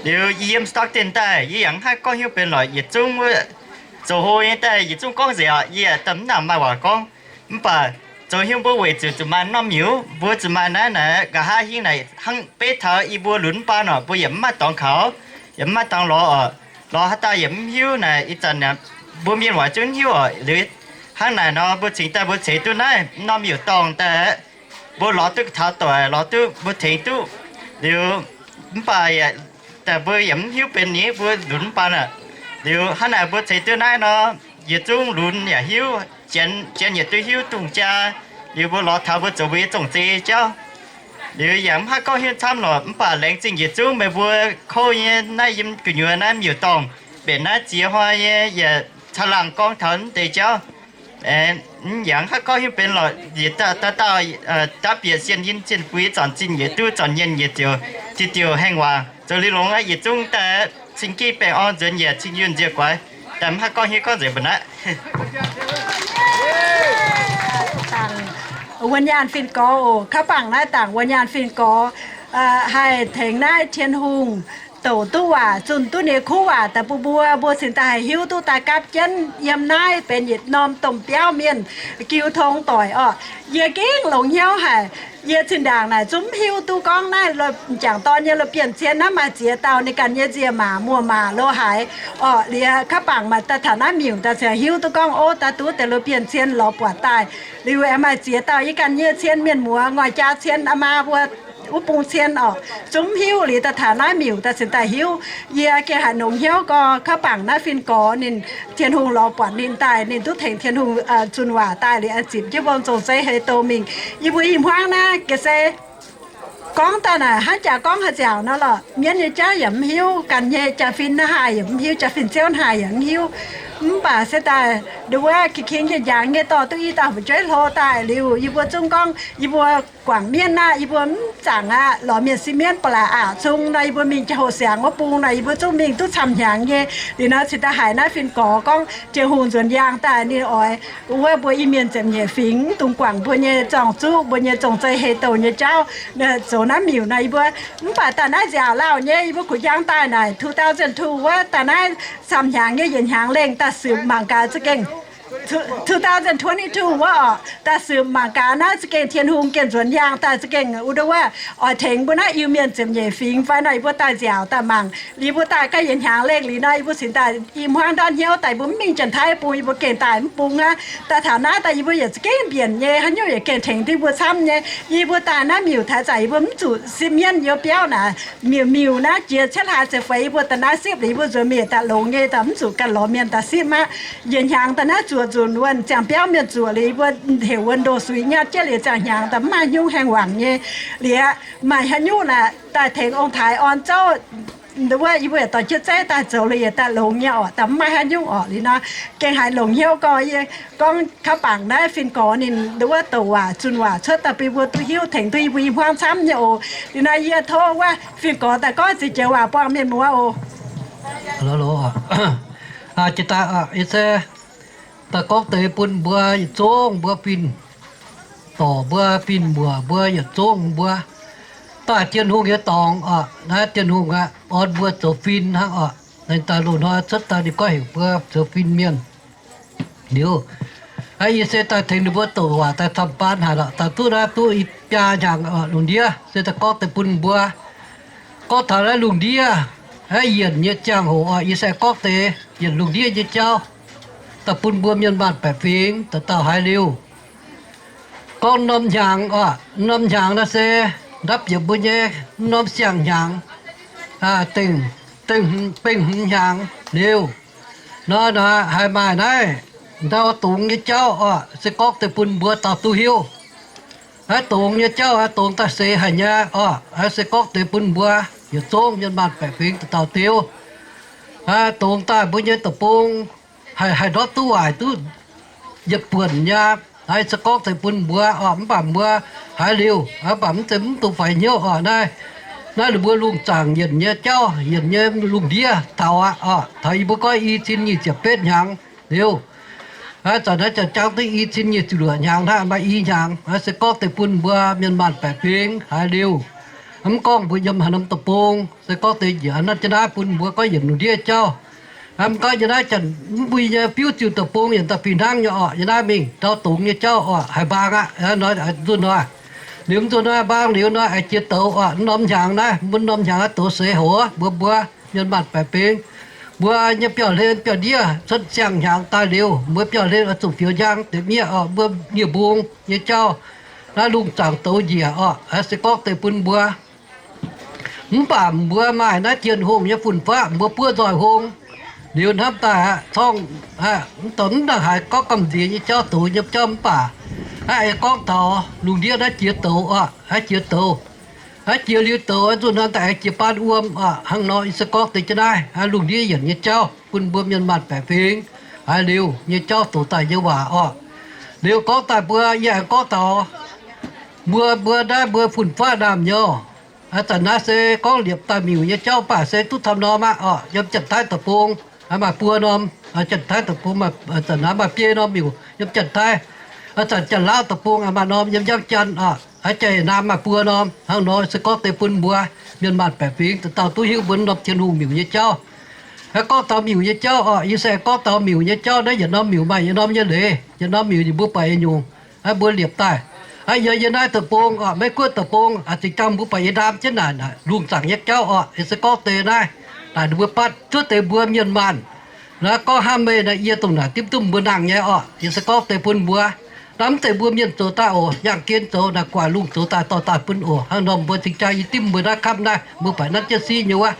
Liuz yie yiem Stockton daaih, yie yaac mv haih gorngv hiuv benx lorqc. Yietc zungv wuov zoux hlo nyei daaih yietc zungv gorngv nzengc oc. Yie daaih mv nangc maaih waac gorngv. Mv baac zoux hiuv mbuo weic zuqc zuqc maaih norm miuc, mbuo zuqc maaih naaiv naaic nqa'haav hingv naaic hnangv beiv taux yie mbuo lunx mv baan oc, mbuo yaac mv maaih dorngx kaux, yaac mv maaih dorngx lorz oc. Lorz haaix dauh yaac mv hiuv naaic. Ih zanc mbuo mienh waac zungv hiuv oc. Liuz hnangv naaic nor mbuo cingx daaih mbuo ceix duqv naaiv norm miuc-dorngh daaih, mbuo lorz duqv taux doic, lorz duqv mbuo tengx duqv. Liuz mv baac daaih mbuo yaac mv hiuv benx ninh mbuo lunx mv baan aqv. Liuz hnangv naaic mbuo ceix duqv naaiv nor, yietc zungv lunx yaac hiuv, janx yietc duqv hiuv dungz jaa. Liuz mbuo lorz taux mbuo zoux mbuo nyei zong-zei jauv. Liuz yaac mv haih gorngv hiuv camv lorqc, mv baac laengz zingh yietc zungv meih mbuo kouv nyei naaiv yiem gu'nyuoz naaiv miuc-dorngh, mbenc naaiv ziex hnoi nyei yaac caangh laangh gorngv taux naaiv deix jauv. Yaac mv haih gorngv hiuv benx lorqc. Yietc dauh dauh dapv bieqc sienh yinh zinh buix zanc zinh yietc duqv zanc nyienh yietc ziouc diuh diuh haengh waac zoux liuz longx aqv. Yietc zungv daaih cing-gih baengh orn nzuonx yaac cing-yunh nziouv guaix. Daaih mv haih gorngv hiuv gorngv nzengc mbuo naaiv. Wuonh nyaanh fin-gorx oc. Kaux bangc naaiv dangc wuonh nyaanh fin-gorx haih tengx naaiv Tin-Hungh douc duqv waac, zunh duqv ninh nyei kuv waac daaih bun mbuo, mbuo cingx daaih haih hiuv duqv daaih gapv jienv yiem naaiv benx yietc norm domh biauv mienh jiu tong doic orqc. Yie gengh longx hnyouv haic. Yie zinh ndaangc naaic zungv mv hiuv duqv gorngv naaiv jangc dorn nyei loz bienh cien naaiv maaih ziex dauh ninh ganh nyei nziemc-maac muoz-maac lo haaix orqc. Liuz kaux bangc maaih daaih taux naaiv miuc daaih ziouc hiuv duqv gorngv, ov, daaih duqv deix loz bienh cien lorz buatc daaih. Liuz aengx maaih ziex dauh yie ganh nyei cien mienh muoz, ngoic jaa cien, aa maa mbuo wuov bung cien orqc, zungv mv hiuv. Liuz daaih taux naaiv miuc daaih cingx daaih hiuv. Yie gengh haiz longx hnyouv gorngv kaux bangc naaiv fin-gorx ninh, Tin-Hungh lorz buatc ninh daaih, ninh duqv tengx Tin-Hungh zunh waac daaih liuz aengx zipc jienv wuom zong-zeiv hei douz mingh. Yie mbuo i hmuangv naaiv ga'sie gorngv daaih naaic hnangv jaax gorngv haaix nziaauc nor lorqc. Mienv nyei jauv yaac mv hiuv, ganh nyei jaa-fin naaiv haih yaac mv hiuv, jaa-fin ziouv haih yaac mv hiuv. Mv baac se daaih nduov wuov king-king njang-njang nyei dorh duqv i dauh fu'jueiv hlo daaih liuz, yie mbuo zungv gorngv yie mbuo guangc mienv aqv, yie mbuo mv zaangc aqv, lorz mienh siev mienv ba'laqc aqc zung nor, yie mbuo mingh jaa-hoh siangx wuov bung nor, yie mbuo zungv mingh duqv camv hnyangx nyei. Liuz nor cingx daaih haiz naaiv fin-gorx gorngv Tin-Hungh nzuonx yaangh daaih ninh oix wuov mbuo Iu-Mienh ziepc nyeic fingx mv dungx guangc mbuo nyei zorng-zuqv, mbuo nyei zong-zeiv hei douz nyei jauv. Zoux naaiv miuc nor yie mbuo, mv baac daaih naaiv nziaauc lauh nyei, yie mbuo kuh njang daaih naaic two thousand two wuov daaih naaiv camv hnyangx nyei yietc hnyangx lengh daaih siouc mangc gaax za'gengh two thousand twenty-two wuov orqc, daaih siouc mangc gaax naaiv za'gengh Tin-Hungh gengh nzuonx yaangh daaih za'gengh wuov nduov wuov oix tengx mbuo naaiv Iu-Mienh ziepc nyeic fingx fai nor, yie mbuo daaih nziaauc daaih mangc. Liuz mbuo daaih ga'yietc hnyangx lengh liuz nor, yie mbuo cingx daaih i hmuangv ndortv hnyouv daaih, yie mbuo mv mingh Janx-Taiv bung, yie mbuo gengh daaih mv bung aqv. Daaih taux naaiv daaih yie mbuo yietc za'gengh mbienc nyei, haaix nyungc yietc gengh tengx duqv yie mbuo camv nyei. Yie mbuo daaih naaiv miuc taaix zanc yie mbuo mv zuqc sipv mienv, yie mbuo biauv naaic miuc miuc naaiv jiex cietv hlaax ziepc feix, yie mbuo daaih naaiv sipv liuz yie mbuo nzuonx mingh daaih longx nyei, daaih mv zuqc ganh lorz mienh daaih sipv aqv. Yietc hnyangx daaih naaiv zuoqc nzunc wuonh ziangh biauv mienh zuoqc liuz, yie mbuo heuc wuonh ndoh suix nyatv jienv liuz ziangh hnyangx daaih mv maaih haaix nyungc haengh wangc nyei. Liuz maaih haaix nyungc naaic daaih tengx ong-taaix orn zouv nduov wuov, yie mbuo yietc dorh jienv zeiv daaih zoux liuz yietc daaih longx nyei orqc, daaih mv maaih haaix nyungc orqc. Liuz nor gengh haiz longc hnyouv gorx, yie gorngv kaux bangc naaiv fin-gorx ninh nduov wuov douc waac zunh waac cuotv daaih bun mbuo duqv hiuv, tengx duqv yie mbuo i hmuangv camv nyei oc. Liuz nor yie tov wuov fin-gorx daaih gorngv ziex joux waac buangh mienh muoz oc. Jiex daaih, yie se daaih gorngv deix bun mbuo yietc zungv mbuo fin-dorc mbuo, fin-muoc mbuo, yietc zungv mbuo daaih Tin-Hungh nyei dorngx oc. Naaiv Tin-Hungh aqv, orn mbuo zoux fin hnangv oc. Ninh daaih loz-hnoi cuotv daaih ninh goiv heuc mbuo zoux fin mienh. Liuz, yie se daaih tengx ninh mbuo douc waac daaih camv baan haic lorqc. Daaih duqv naaiv duqv i biaa hnyangx lungh ndiev se daaih gorngv deix bun mbuo. Gorngv taux naaiv lungh ndiev, naaiv yienc nyei ziangh hoc oc, yie se gorngv deix yienc lungh ndiev nyei jauv daaih bun mbuo mienh maanh baeqc fingx dauh dauh haiz liuz. Gorngv norm hnyangx oc, norm hnyangx naaiv se ndapv bieqc mbuo nyei norm siang-hnyangx, dengh, dengh, bengh hmz hnyangx liuz, nor naaic haiz maaih naaiv ndau dongz nyei jauv oc, se gorngv deix bun mbuo dauh duqv hiuv. Naaiv dongz nyei jauv, dongz daaih seix haic nyei oc, se gorngv deix bun mbuo yietc zungv mienh maanh baeqc fingx dauh dauh diuv. Dongz daaih mbuo nyei deic-bung haih, haih ndortv duqv waaic duqv yietc buonc nyei. Naaiv se gorngv deix bun mbuo oc, mv baac mbuo haiz liuz, mv baac mv zeiz mv dungx faix hnyouv oc. Naaiv, naaiv ninh mbuo lungh zaangc yienc nyei jauv, yienc nyei lungh ndiev taux aqv oc. Taux yie mbuo goiv i cin nyic ziepc betv hnyangx liuz, zanc naaiv jangx duqv i cin nyic ziepc luoqc hnyangx hnangv, maaih i hnyangx se gorngv deix bun mbuo mienh maanh baeqc fingx haiz liuz. Mv gorngv mbuo yiem haaix norm deic-bung, se gorngv deix njiec naaiv jienv naaiv bun mbuo gorngv yienc lungh ndiev jauv. Mv gorngv yiem naaiv janx mv mbui nyei fiuv ziux deic-bung yienc daaih fih hnangv nyei orqc. Yiem naaiv mingh ndau dungz nyei jauv orqc, haih mbaang aqv. Nzunc nor, liuz mv nzunc nor mbaang liuz nor, aengx jiex douz orqc. Mv norm hnyangx naaiv, mv norm hnyangx douz seix hoc, mbuo mbuo mienh maanh baeqc fingx, mbuo nyei biauv-hlen biauv-ndiev cuotv siang-hnyangx daaih liuz, mbuo biauv-hlen oix zuqc fioux njang deix miev orqc, mbuo nie-mbung nyei jauv. Naaiv lungh zaangc douz njiec orqc, se gorngv deix bun mbuo. Mv baac mbuo maaih naaiv Tin-Hungh nyei fun-faqv, mbuo buov nzoih hung. Liuz hnamv daaih aqv, corngv mv dorh mv nangc haaix gorngv gamh nziex nyei jauv douz nyei jauv mv baac, hnangv aengx gorngv taux lungh ndiev naaiv jiex douz orqc, hnangv jiex douz, hnangv jiex liuz douz, nzunc hnamv daaih aengx jiex baan wuom orqc. Hnangv nor yie se gorngv deix jienv naaiv lungh ndiev yienc nyei jauv bun mbuo mienh maanh baeqc fingx haiz liuz nyei jauv douz daaih nyei waac orqc. Liuz gorngv daaih mbuo yie aengx gorngv taux mbuo, mbuo naaiv mbuo fun-faqv naamh nyouz. Zanc naaiv se gorngv liepc daaih miuc nyei jauv baac se duqv camv norm aqv orqc. Yiem Janx-Taiv deic-bung maaih buo norm, Janx-Taiv deic-bung zanc naaiv maaih biei norm miuc yiem Janx-Taiv. Zanc Janx-Lauv deic-bung maaih norm yiem Yaangv Janx orqc. Aa, Janx-Naamh maaih buo norm. Hnangv nor se gorngv deix bun mbuo mienh maanh baeqc fingx dauh dauh duqv hiuv mbuo norm Tin-Hungh miuc nyei jauv. Aa, gorngv taux miuc nyei jauv orqc, yie se gorngv taux miuc nyei jauv naaiv yietc norm miuc maaih yietc norm nyei leiz, yietc norm miuc ninh mbuo buatc nyungc. Aa, mbuo liepc daaih, aa, yie, yie naaiv deic-bung orqc, Meiv Guoqv deic-bung aqc, zinh ndaangc mbuo buatc yie ndaam jienv naaic, naaic lungh zaangc nyei jauv orqc. Yie se gorngv deix naaiv, naaic ninh mbuo batv cuotv deix mbuo mienh maanh. Naaiv gorngv hnamv meih naaiv, yie dongh naaic dimv duqv mbuo nangh nyei orqc. Yie se gorngv deix bun mbuo, naaiv mv zeiz mbuo mienh zoux daaih oc, yangh gen zoux, naaic guaax lungh zoux daaih dorh daaih bun oc. Hnangv nor mbuo cingx jaa yie dimv mbuo naaiv kamv naaiv, mbuo baeqc nanv jienv siqv nyei wuov.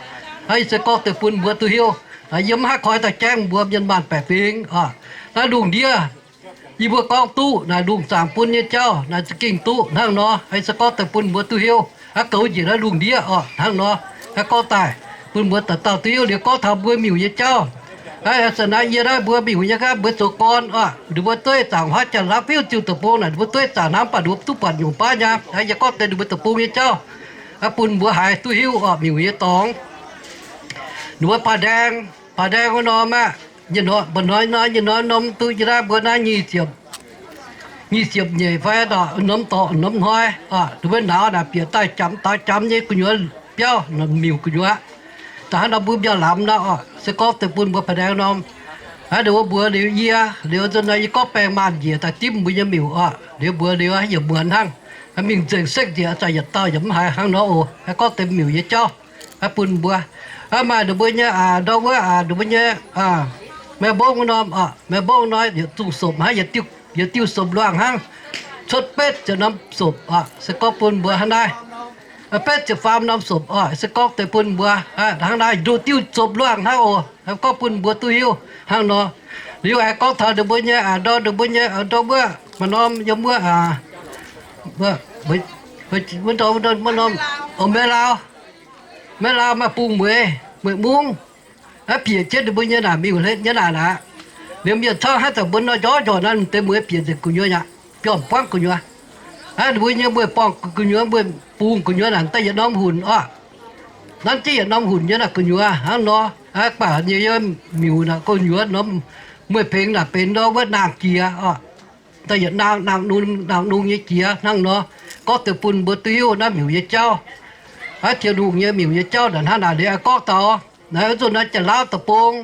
Aa, yie se gorngv deix bun mbuo duqv hiuv. Yie mv haih koi daaih jangv mbuo mienh maanh baeqc fingx orqc. Naaiv lungh ndiev yie mbuo gorngv duqv naaic lungh zaangc bun nyei jauv naaic za'gengh duqv hnangv nor. Aa, yie se gorngv deix bun mbuo duqv hiuv. Aa, goux njiec naaiv lungh ndiev orqc, hnangv nor. Aa, gorngv daaih bun mbuo dauh dauh duqv hiuv. Liuz gorngv taux mbuo miuc nyei jauv, aa, zanc naaiv yie naaiv mbuo miuc nyei gaav mbuo zoux gorn orqc, ninh mbuo dueiv zaangc huaav Janx-Lauv fiuv ziux deic-bung naaic, ninh mbuo dueiv zaangc hnangv baac ninh mbuo duqv buatc nyungc baav nyei. Aa, yie gorngv deix ninh mbuo deic-bung nyei jauv, aa, bun mbuo haiz duqv hiuv orqc, miuc nyei dorngx. Ninh mbuo baac ndaeng, baac ndaeng wuov norm aqv, mba'hnoi nor, nyei norm norm duqv yie naaiv mbuo naaiv nyic ziepc, nyic ziepc nyeic fai norm dorngx norm hnoi, ninh mbuo nauz naaic bieqc daaih jamx daaux jamx nyei gu'nyuoz biauv, miuc gu'nyuoz. Da'hnangv nor mbuo mbiauh lamz nor orqc, se gorngv deix bun mbuo baac ndaeng norm. Aa, ninh mbuo mbuox liuz yie, liuz nzunc nor yie gorngv baengh maanh njiec daaih dimv mbuo nyei miuc orqc. Liuz mbuox liuz yaac muonz hnangv, mingh nzengc sekv njiec, zanc yietc dauh yaac mv haiz hnangv nor oc. Aa, gorngv deix miuc nyei jauv, aa, bun mbuo. Aa, maaih ninh mbuo nyei aac, ndau wuov aac, ninh mbuo nyei, aa, Mae Mbongv wuov norm orqc, Mae Mbongv nor yietc zungh sopc hnangv, yietc diuh sopc luangh hnangv, cuotv betv ziepc norm sopc orqc. Se gorngv bun mbuo hnangv naaiv, betv ziepc faam norm sopc orqc. Se gorngv deix bun mbuo hnangv naaiv, nduqc diuh sopc luangh hnangv oc. Gorngv bun mbuo duqv hiuv hnangv nor. Liuz aengx gorngv taux ninh mbuo nyei aac, ndau ninh mbuo nyei ndau wuov maaih norm yiem wuov aac, wuov ndau wuov norm, Meiv Lauh, Meiv Lauh maaih bung mueiz, mueiz mungv, aa, bieqc jienv ninh mbuo nyei naaic miuc-hlen nyei naaic aqv. Liuz mienh camv haaix zanc mbuo nor njorqv njorqc naaiv deix mueiz bieqc nzengc gu'nyuoz aqv, biomv buangv gu'nyuoz. Aa, ninh mbuo nyei mueiz borngc gu'nyuoz, mueiz bungx gu'nyuoz naaic daaih yietc norm hunc orqc. Nanv jienv yietc norm hunc nyei naaic gu'nyuoz hnangv nor. Aa, baac nyei miuc naaic gu'nyuoz norm mueiz pengx naaic benx ndau wuov naang jiex orqc. Daaih yietc naang, naang nungx, naang nungx nyei jiex hnangv nor. Gorngv deix bun mbuo duqv hiuv naaiv miuc nyei jauv. Aa, Tin-Hungh nyei miuc nyei jauv naaic hnangv naaic liuz aengx gorngv taux naaiv nzunc naaiv Janx-Lauv deic-bung,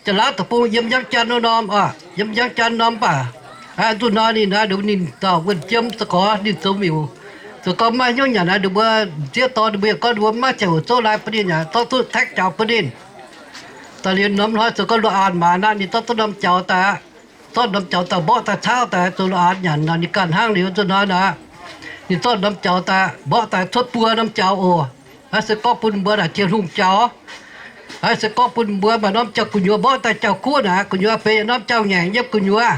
Janx-Lauv deic-bung yiem Yaangv Janx wuov norm orqc, yiem Yaangv Janx norm baac, aa, nzunc nor ninh naaiv, ninh dauh wuonh jiem za'gengh ninh zoux miuc, zoux gau maiv hnyouv nyanc naaiv, ninh mbuo m'sieqv dorn ninh mbuo yaac gorngv ninh mbuo maiv ziangh hoc zouv lai bun ninh nyanc, zorqv duqv taekv jaux bun ninh. Daaih liuz norm hnoi zoux gau lungh aanx maaz naaiv, ninh zorqv duqv norm jaux daaih aqv. Zorqv norm jaux daaih mborqv daaih caauv daaih zoux lungh aanx nyanc nor, ninh ganh hnangv liuz nzunc hnoi naaic, ninh zorqv norm jaux daaih mborqv daaih cuotv buo norm jaux oc. Aa, se gorngv bun mbuo naaic Tin-Hungh jaux. Aa, se gorngv bun mbuo maaih norm jaux gu'nyuoz mborqv daaih jaux kuv naaic, gu'nyuoz benx yietc norm jaux ngaengc yiem gu'nyuoz.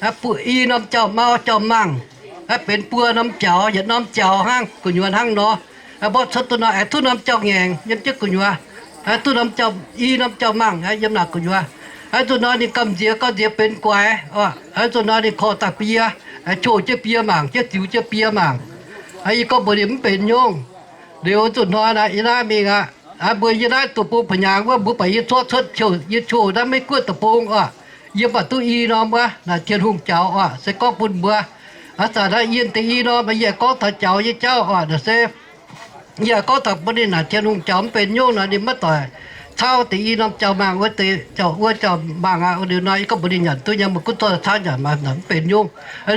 Aa, i norm jaux mau jaux mangc. Aa, benx buo norm jaux, yietc norm jaux hnangv, gu'nyuoz hnangv nor. Aa, mborqv cuotv duqv nor aengx duqv norm jaux ngaengc yiem jienv gu'nyuoz. Aa, duqv norm jaux, i norm jaux mangc yiem naaic gu'nyuoz. Aa, nzunc nor ninh gamh nziex, gamh nziex benx guaix orqc. Aa, nzunc nor ninh korv daaih bie, aa, qouh jienv bie mangc, jienv ziux jienv bie mangc. Aa, yie gorngv mbuox ninh mv benx nyungc. Liuz nzunc hnoi naaic yie naaiv mingh aqv. Aa, mbuo yie naaiv deic-bung ba'nyangx wuov, mbuo baac yie cuotv, cuotv qouh, yie qouh naaiv Meiv Guoqv deic-bung orqc. Yie baac duqv i norm wuov naaic Tin-Hungh jaux orqc. Se gorngv bun mbuo, Aav zanc naaiv yie deix i norm, yie gorngv taux jaux nyei jauv oc, naaic se yie gorngv taux bun ninh naaic Tin-Hungh jaux mv benx nyungc nor, ninh maiv doic cauv deix i norm jaux mangc wuov deix, jaux wuov jaux mangc aqv. Liuz nor yie gorngv mbuox ninh nyanc duqv nyei, meih gunv zorqv cauv nyanc maah, mv benx nyungc.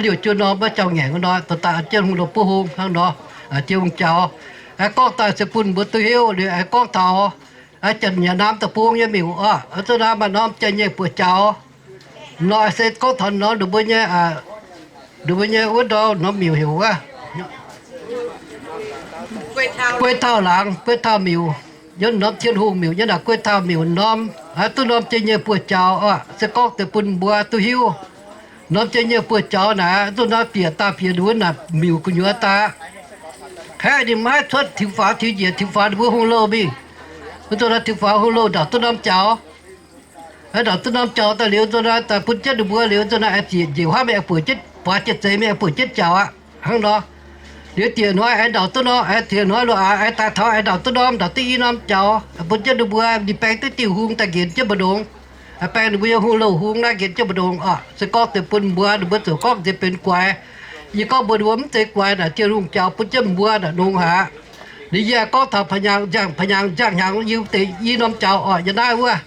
Liuz jiu norm maiv jauv ngaengc nor, dorh daaih Tin-Hungh lorz buov hung hnangv nor, Tin-Hungh jaux. Aengx gorngv daaih se bun mbuo duqv hiuv liuz aengx gorngv taux janx-nyeic naamh deic-bung nyei miuc oc, zuqc naaiv maaih norm jai-nyeic buoz-jaux. Nor se gorngv taux norm ninh mbuo nyei, ninh mbuo nyei wuov ndau norm miuc heuc wuov Guei Tauh Laangz, Guei Tauh Miuc, yiem norm Tin-Hungh miuc nyei naaic Guei Tauh Miuc norm. Duqv norm jai-nyeic buoz-jaux oc, se gorngv deix bun mbuo duqv hiuv. Norm jai-nyeic buoz-jaux naaic, zuqc norm bieqc daaih bieqc wuov naaic miuc gu'nyuoz daaih, haeqv ninh maiv haih cuotv, tiux faaux tiux njiec, tiux faaux ninh mbuo hungh louh mingh. Wuov nzunc naaiv tiux faaux hungh louh ndauc duqv norm jaux. Ndauc duqv norm jaux daaih liuz, nzunc naaiv daaih bun jienv ninh mbuo liuz, nzunc naaiv aengx ziec njiec huaav mingh aengx bueix jienv, buatc jienv zeix mingh aengx bueix jienv jaux aqv. Hnangv nor, liuz diex hnoi aengx ndauc duqv norm, diex hnoi loz-aax aengx daaih taux aengx ndauc duqv norm, ndauc duqv i norm jaux, bun jienv ninh mbuo ninh baeng duqv diuh hung daaih nqenx jienv mbu'ndongx. Baeng ninh mbuo nyei hungh louh hung naaiv nqenx jienv mbu'ndongx oc. Se gorngv deix bun mbuo, ninh mbuo ziouc gorngv nziex benx guaix. Yie gorngv mbuox ninh mbuo mv zeiz guaix naaic, Tin-Hungh jaux bun jienv mbuo naaic nongx haic. Liuz yie gorngv taux nziaangx, nziaangx hnyangx yie deix i norm jaux oc, yie naaiv wuov.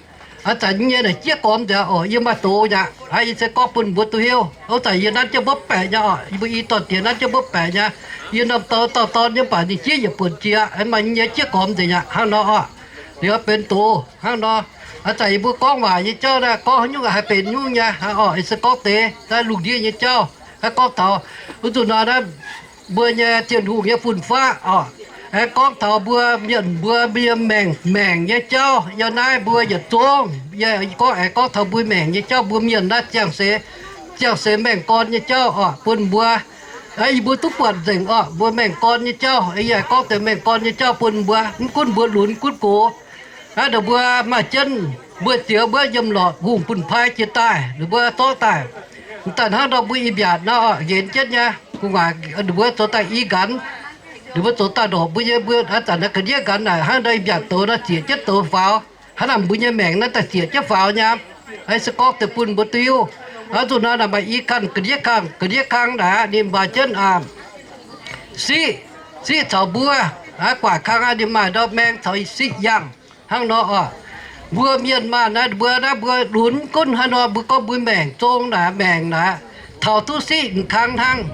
Aav zanc nyei naaic jieqv gormx nzengc oc, yie maaih doz aqv. Yie se gorngv bun mbuo duqv hiuv. Aav zanc yie nanv jienv mbuo baeqc nyei oc, yie mbuo i dorn-diex nanv jienv mbuo baeqc nyei. Yie norm dorn, dorn, dorn nyei, mv baac ninh jieqv yietc buonc jiex, mv baac nyei jieqv gormx nzengc aqv hnangv nor oc. Liuz benx doz hnangv nor. Aav zanc yie mbuo gorngv waac nyei jauv naaiv, gorngv haaix nyungc haih benx nyungc nyei oc. Yie se gorngv deix naaiv lungh ndiev nyei jauv, gorngv taux wuov nzunc nor naaiv mbuo nyei Tin-Hungh nyei fun-faqv oc. Aengx gorngv taux mbuo mienh, mbuo, mbuo maengc, maengc nyei jauv. Yiem naaiv mbuo yietc zungv, yie gorngv, aengx gorngv taux mbuo maengc nyei jauv, mbuo mienh naaiv ziangh seix, ziangh seix maengh gorn nyei jauv oc, bun mbuo, yie mbuo duqv buatc nzengc oc, mbuo maengh gorn nyei jauv. Yie gorngv deix maengh gorn nyei jauv bun mbuo, mv gunv mbuo lunx gunv gox, naaiv ninh mbuo maaih jienv mbuo ziex wuov yiem lorqc hungh bun pai jiex daaih, ninh mbuo zorqv daaih. Daaih hnangv nor mbuo i mbiaatc nor oc, nqenx jienv nyei. Gu'nguaaic ninh mbuo zoux daaih i nqanx, ninh mbuo zoux daaih ndorpc mbuo nyei, mbuo aav zanc naaiv ga'ndiev nqanx naaic hnangv nor i mbiaatc douz nor ziec jienv douz faaux. Hnangv naaic mbuo nyei maengc naaiv daaih ziec jienv faaux nyei. Se gorngv deix bun mbuo duqv hiuv. Zuqc nor naaic maaih i kang ga'ndiev kang, ga'ndiev kang naaic ninh maaih jienv siqv, siqv caux mbuo. Guaax kang aqv, ninh maaih ndau maeng caux siqv yangh. Hnangv nor oc, mbuo mienh maanh naaiv, mbuo naaiv mbuo lunx gunv haaix nor, mbuo gorngv mbuo maengc zong naaic, maengc naaic, taux duqv siqv m'kang hnangv.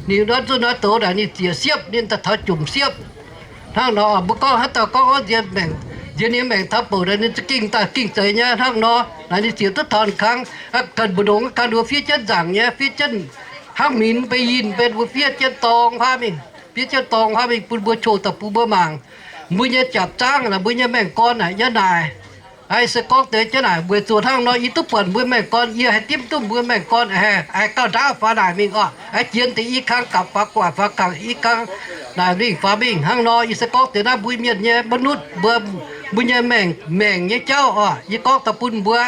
Ninh nor zuqc nor douz naaic ninh ziec siepv, ninh daaih taux jomc siepv. Hnangv nor mbuo gorngv haaix dauh gorngv nziex ninh maengc taux bouc naaic ninh za'gengh daaih gengh zeiz nyei. Hnangv nor naaic ninh ziec duqv taux m'kang, ganh mbu'ndongx ganh mbuo fiev jienv nzaangc nyei, fiev jienv hnangv minx mbei yinh mbei mbuo fiev jienv dorng huaav mingh, fiev jienv dorng huaav mingh bun mbuo qouh daaih bun mbuo mangc. Mbuo nyei jaapc zaangv naaic, mbuo nyei maengh gorn naaic yiem naaic. Aa, se gorngv deix jienv naaic, weic zuqc hnangv nor yie duqv buatc mbuo maengh gorn, yie haih dimv duqv mbuo maengh gorn, aa, gauh ndaauv faaux naaic mingh oc. Aa, jiex deix i kang gapv faaux gu'nguaaic faaux gapv i kang naaic mingh faaux mingh. Hnangv nor yie se gorngv deix naaiv mbuo mienh nyei mv nutv mbuo, mbuo nyei maengc, maengc nyei jauv oc, yie gorngv daaih bun mbuo.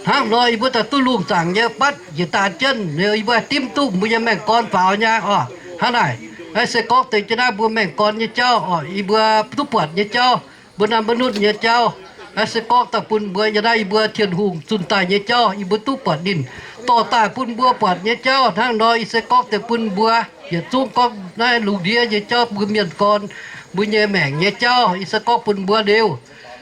Hnangv nor yie mbuo daaih duqv lungh zaangc nyei fatv njiec daaih jienv, yie mbuo haih dimv duqv mbuo nyei maengh gorn faaux nyei oc. Hnangv naaic, aa, se gorngv deix jienv naaiv mbuo maengh gorn nyei jauv oc, yie mbuo duqv buatc nyei jauv, mbuo naaiv mv nutv nyei jauv. Aa, se gorngv daaih bun mbuo, yie naaiv yie mbuo Tin-Hungh zunh daaih nyei jauv, yie mbuo duqv buatc ninh dorh daaih bun mbuo buatc nyei jauv. Hnangv nor yie se gorngv deix bun mbuo yietc zungv gorngv naaiv lungh ndiev nyei jauv, mbuo mienh gorn, mbuo nyei maengc nyei jauv, yie se gorngv bun mbuo liuz.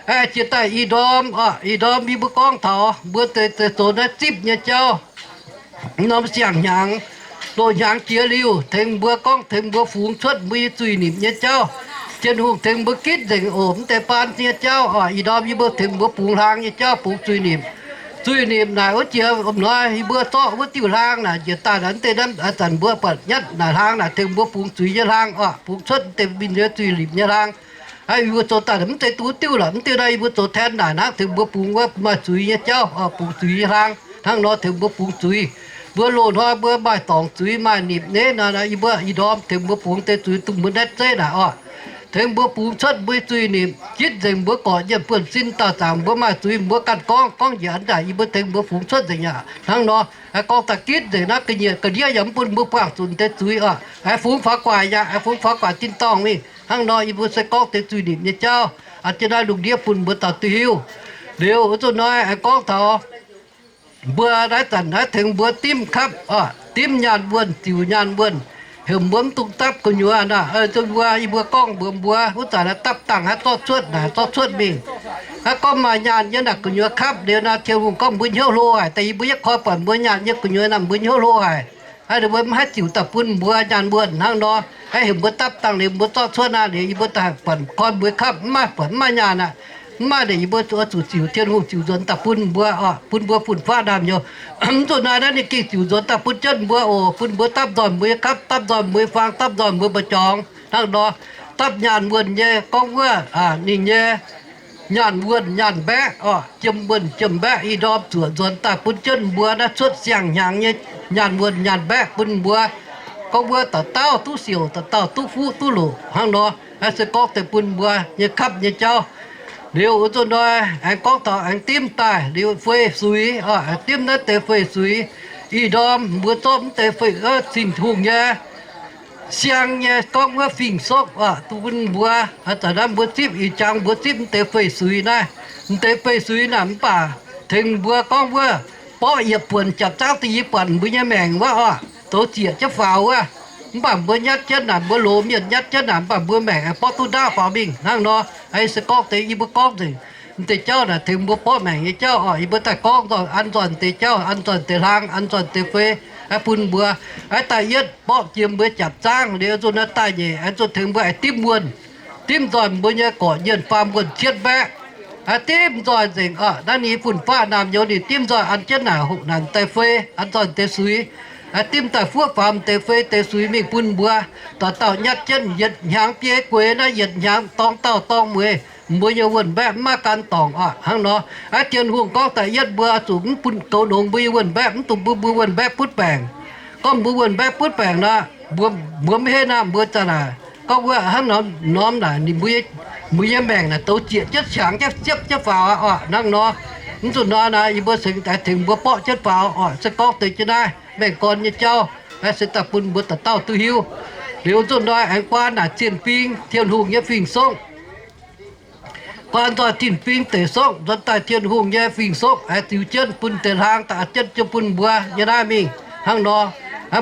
Aa, jiex daaih ih ndorm oc, ih ndorm yie mbuo gorngv taux mbuo deix zoux naaiv zipv nyei jauv. Norm siang-hnyangx, loz hnyangx jiex liuz, tengx mbuo gorngv tengx mbuo fungx cuotv mbuo nyei zuiz-nimc nyei jauv. Tin-Hungh tengx mbuo gitv nzengc oc, mv deix baan nyei jauv oc. Ih ndorm yie mbuo tengx mbuo bungx hlang nyei jauv, bungx zuiz-nimc. Zuiz-nimc naaic wuov jiex hnoi yie mbuo zorqv wuov diuh hlang naaic njiec daaih naaic, mv deix naaiv aa zanc mbuo buatc nyatv naaic hlang naaic tengx mbuo bungx zuiz nyei hlang oc, bungx cuotv mv deix mienh nyei zuiz-nimc nyei hlang. Aa, yie mbuo zoux daaih mv zeiz duqv diuh lorqc, mv diuh naaiv yie mbuo zoux ten naaic hnangv tengx mbuo bungx wuov maaih zuiz nyei jauv oc, bungx zuiz nyei hlang. Hnangv nor tengx mbuo bungx zuiz. Mbuo loz-hnoi mbuo maaih dorngc zuiz, maaih nimc neiv nor, yie mbuo ih ndorm tengx mbuo bungx deix zuiz dongh mbuo naetv zeiv naaic oc. Tengx mbuo bungx cuotv mbuo zuiz-nimc, gitv nzengc mbuo gorqv-nyienh buonv-sin dauh zaangc mbuo maaih zuiz mbuo ganh gorngv, gorngv njiec aqv naaic yie mbuo tengx mbuo fungx cuotv nzengc aqv. Hnangv nor, aa, gorngv daaih gitv nzengc naaiv ga'nyiec ga'ndiev yaac mv bun mbuo buangh zuqc deix zuiz oc. Aa, fungx faaux guaax yaac, aa, fungx faaux guaax tin-dorngh mingh. Hnangv nor yie mbuo se gorngv deix zuiz-nimc nyei jauv, aa, jienv naaiv lungh ndiev bun mbuo dauh duqv hiuv. Liuz wuov zuqc nor, aa, gorngv taux mbuo naaiv zanc naaiv tengx mbuo dimv kapv oc. dimv nyaanh wuonh, ziux nyaanh wuonh, heuc mbuo mv dungx dapv gu'nyuoz naaic. Zunh mbuo, yie mbuo gorngv mbuox mbuo, wuov zanc naaiv dapv dangh haaix zorqv cuotv naaic, zorqv cuotv mingh. Hnangv gorngv maaih nyaanh yiem naaic gu'nyuoz kapv liuz naaic, Tin-Hungh gorngv mbuo hnyouv hlo haic, daaih yie mbuo yietv koi buatc mbuo nyaanh yiem gu'nyuoz naaic mbuo hnyouv hlo haic. Hnangv ninh mbuo mv haih ziux daaih bun mbuo nyaanh wuonh hnangv nor. Hnangv heuc mbuo dapv dangh liuz mbuo zorqv cuotv naaic liuz, yie mbuo daaih buatc koi mbuo kapv mv maaih, buatc mv maaih nyaanh aqv. Mv maaih liuz yie mbuo zuqc ziux Tin-Hungh ziux nzuonx daaih bun mbuo oc, bun mbuo fun-faqv naamh nyouz. Mv zuqc naaiv naaiv ninh gengh ziux nzuonx daaih bun jienv mbuo oc, bun mbuo dapv nzoih mbuo nyei kapv, dapv nzoih mbuo nyei faang, dapv nzoih mbuo mbu'zorng hnangv nor. Dapv nyaanh wuonh nyei gorngv wuov, ninh nyei nyaanh wuonh nyaanh mbaeqv oc, jiem wuonh jiem mbaeqv, ih ndorm zuqc nzuonx daaih bun jienv mbuo naaiv cuotv siang-hnyangx nyei nyaanh wuonh nyaanh mbaeqv bun mbuo. Gorngv wuov dauh dauh duqv siouc, dauh dauh duqv fuqv duqv loqc hnangv nor. Naaiv se gorngv deix bun mbuo nyei kapv nyei jauv. Liuz wuov nzunc hnoi aengx gorngv taux aengx dimv daaih liuz fei suix oc, aengx dimv naaiv deix fei suix. Ih ndorm mbuo zorqv mv deix fei, Tin-Hungh nyei siang nyei gorngv wuov fing-sokv oc, duqv bun mbuo. Zanc naaiv mbuo zipv ih jangx mbuo zipv mv deix fei suix naaiv. Mv deix fei suix naaic mv baac tengx mbuo gorngv wuov borqv yietc buonc japc zaangv da'nyeic buatc mbuo nyei maengc wuov oc, zoux zieqc jienv faaux wuov. Mv baac mbuo nyatv jienv naaic, mbuo loz mienh nyatv jienv naaic, mv baac mbuo maengc aengx borqv duqv ndaauv faaux mingh hnangv nor. Aa, se gorngv deix yie mbuo gorngv nzengc mv deix jauv naaic tengx mbuo borqv maengc nyei jauv oc. Yie mbuo daaih gorngv nzoih an nzoih deix jauv, an nzoih deix hlang, an nzoih deix fei, aa, bun mbuo. Aa, da'yietv borqv jiex mbuo japc zaangv liuz, nzunc naaiv da'nyeic aengx zuqc tengx mbuo aengx dimv wuonh, dimv nzoih mbuo nyei gorqv-nyienh faam wuonh cietv mbaeqv. Aa, dimv nzoih nzengc oc. Naaiv ninh fun-faqv naamh nyouz ninh dimv nzoih an jienv naaic hoqc naaic deix fei, an nzoih deix suix. Aa, dimv daaih fuov faaux deix fei deix suix mingh bun mbuo. Dauh dauh nyatv jienv yietc hnyangx biei gueix naaiv, yietc hnyangx dorng dauh dorng mueiz, mbuo nyei wuonh mbaeqv mv maaih gan dorngc oc hnangv nor. Aa, Tin-Hungh gorngv da'yietv mbuo zuqc mv bun goux nongx mbuo nyei wuonh mbaeqv, mv dungx bun mbuo wuonh mbaeqv butv baengc. Gorngv mbuo wuonh mbaeqv butv baengc nor, mbuo, mbuo mv henv aqv, mbuo za'naaic gorngv wuov hnangv nor, norm naaic ninh mbuo, mbuo nyei maengc naaic douz zieqc jienv qangx jienv siepv jienv faaux aqv oc hnangv nor. Mv zuqc nor naaic yie mbuo cingx daaih tengx mbuo borqv jienv faaux oc. Se gorngv deix jienv naaiv mengh gorn nyei jauv, se daaih bun mbuo dauh dauh duqv hiuv. Liuz nzunc hnoi aengx guaan naaic zienh fing, Tin-Hungh nyei fing-sokv. Guaan nzoih zienh fing deic sokv, nzuonx daaih Tin-Hungh nyei fing-sokv aengx ziux jienv bun deix hlang daaih an jienv jienv bun mbuo nyei naaiv mingh hnangv nor.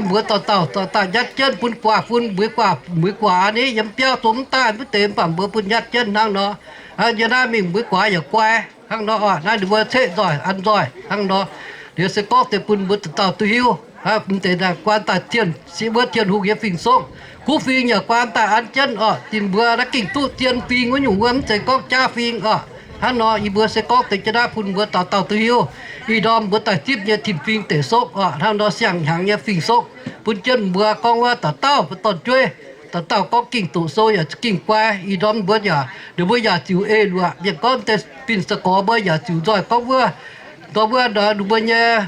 Mbuo dauh dauh dauh dauh nyatv jienv bun guaax fun, mueiz guaax, mueiz guaax ni yiem biauv zong mv daaih mv deix, mv baac mbuo bun nyatv jienv hnangv nor. Nyei naaiv mingh mueiz guaax yaac guai hnangv nor oc. Naaiv ninh mbuo ceqv nzoih an nzoih hnangv nor. Liuz se gorngv deix bun mbuo dauh dauh duqv hiuv. Mv deix guaan daaih wuov Tin-Hungh nyei fing-sokv. Kuv fing yaac guaan daaih an jienv oc. Dinh mbuo naaiv gengh duqv zien fing wuov nyungc wuov, mv zeiz gorngv jaav fing oc. Hnangv nor yie mbuo se gorngv deix jienv naaiv bun mbuo dauh dauh duqv hiuv. Ih ndorm mbuo daaih zipv nyei tin-fing deic sokv oc, hnangv nor siang-hnyangx nyei fing-sokv bun jienv mbuo gorngv wuov dauh dauh mbuo dorn-jueiv, dauh dauh gorngv ging doqc sou yaac ging guai. Ih ndorm mbuo yaac, ninh mbuo yaac ziux eix luoqc, mienh gorngv deix fin-saeng-gorx mbuo yaac ziux nzoih gorngv wuov, gorngv wuov ninh mbuo nyei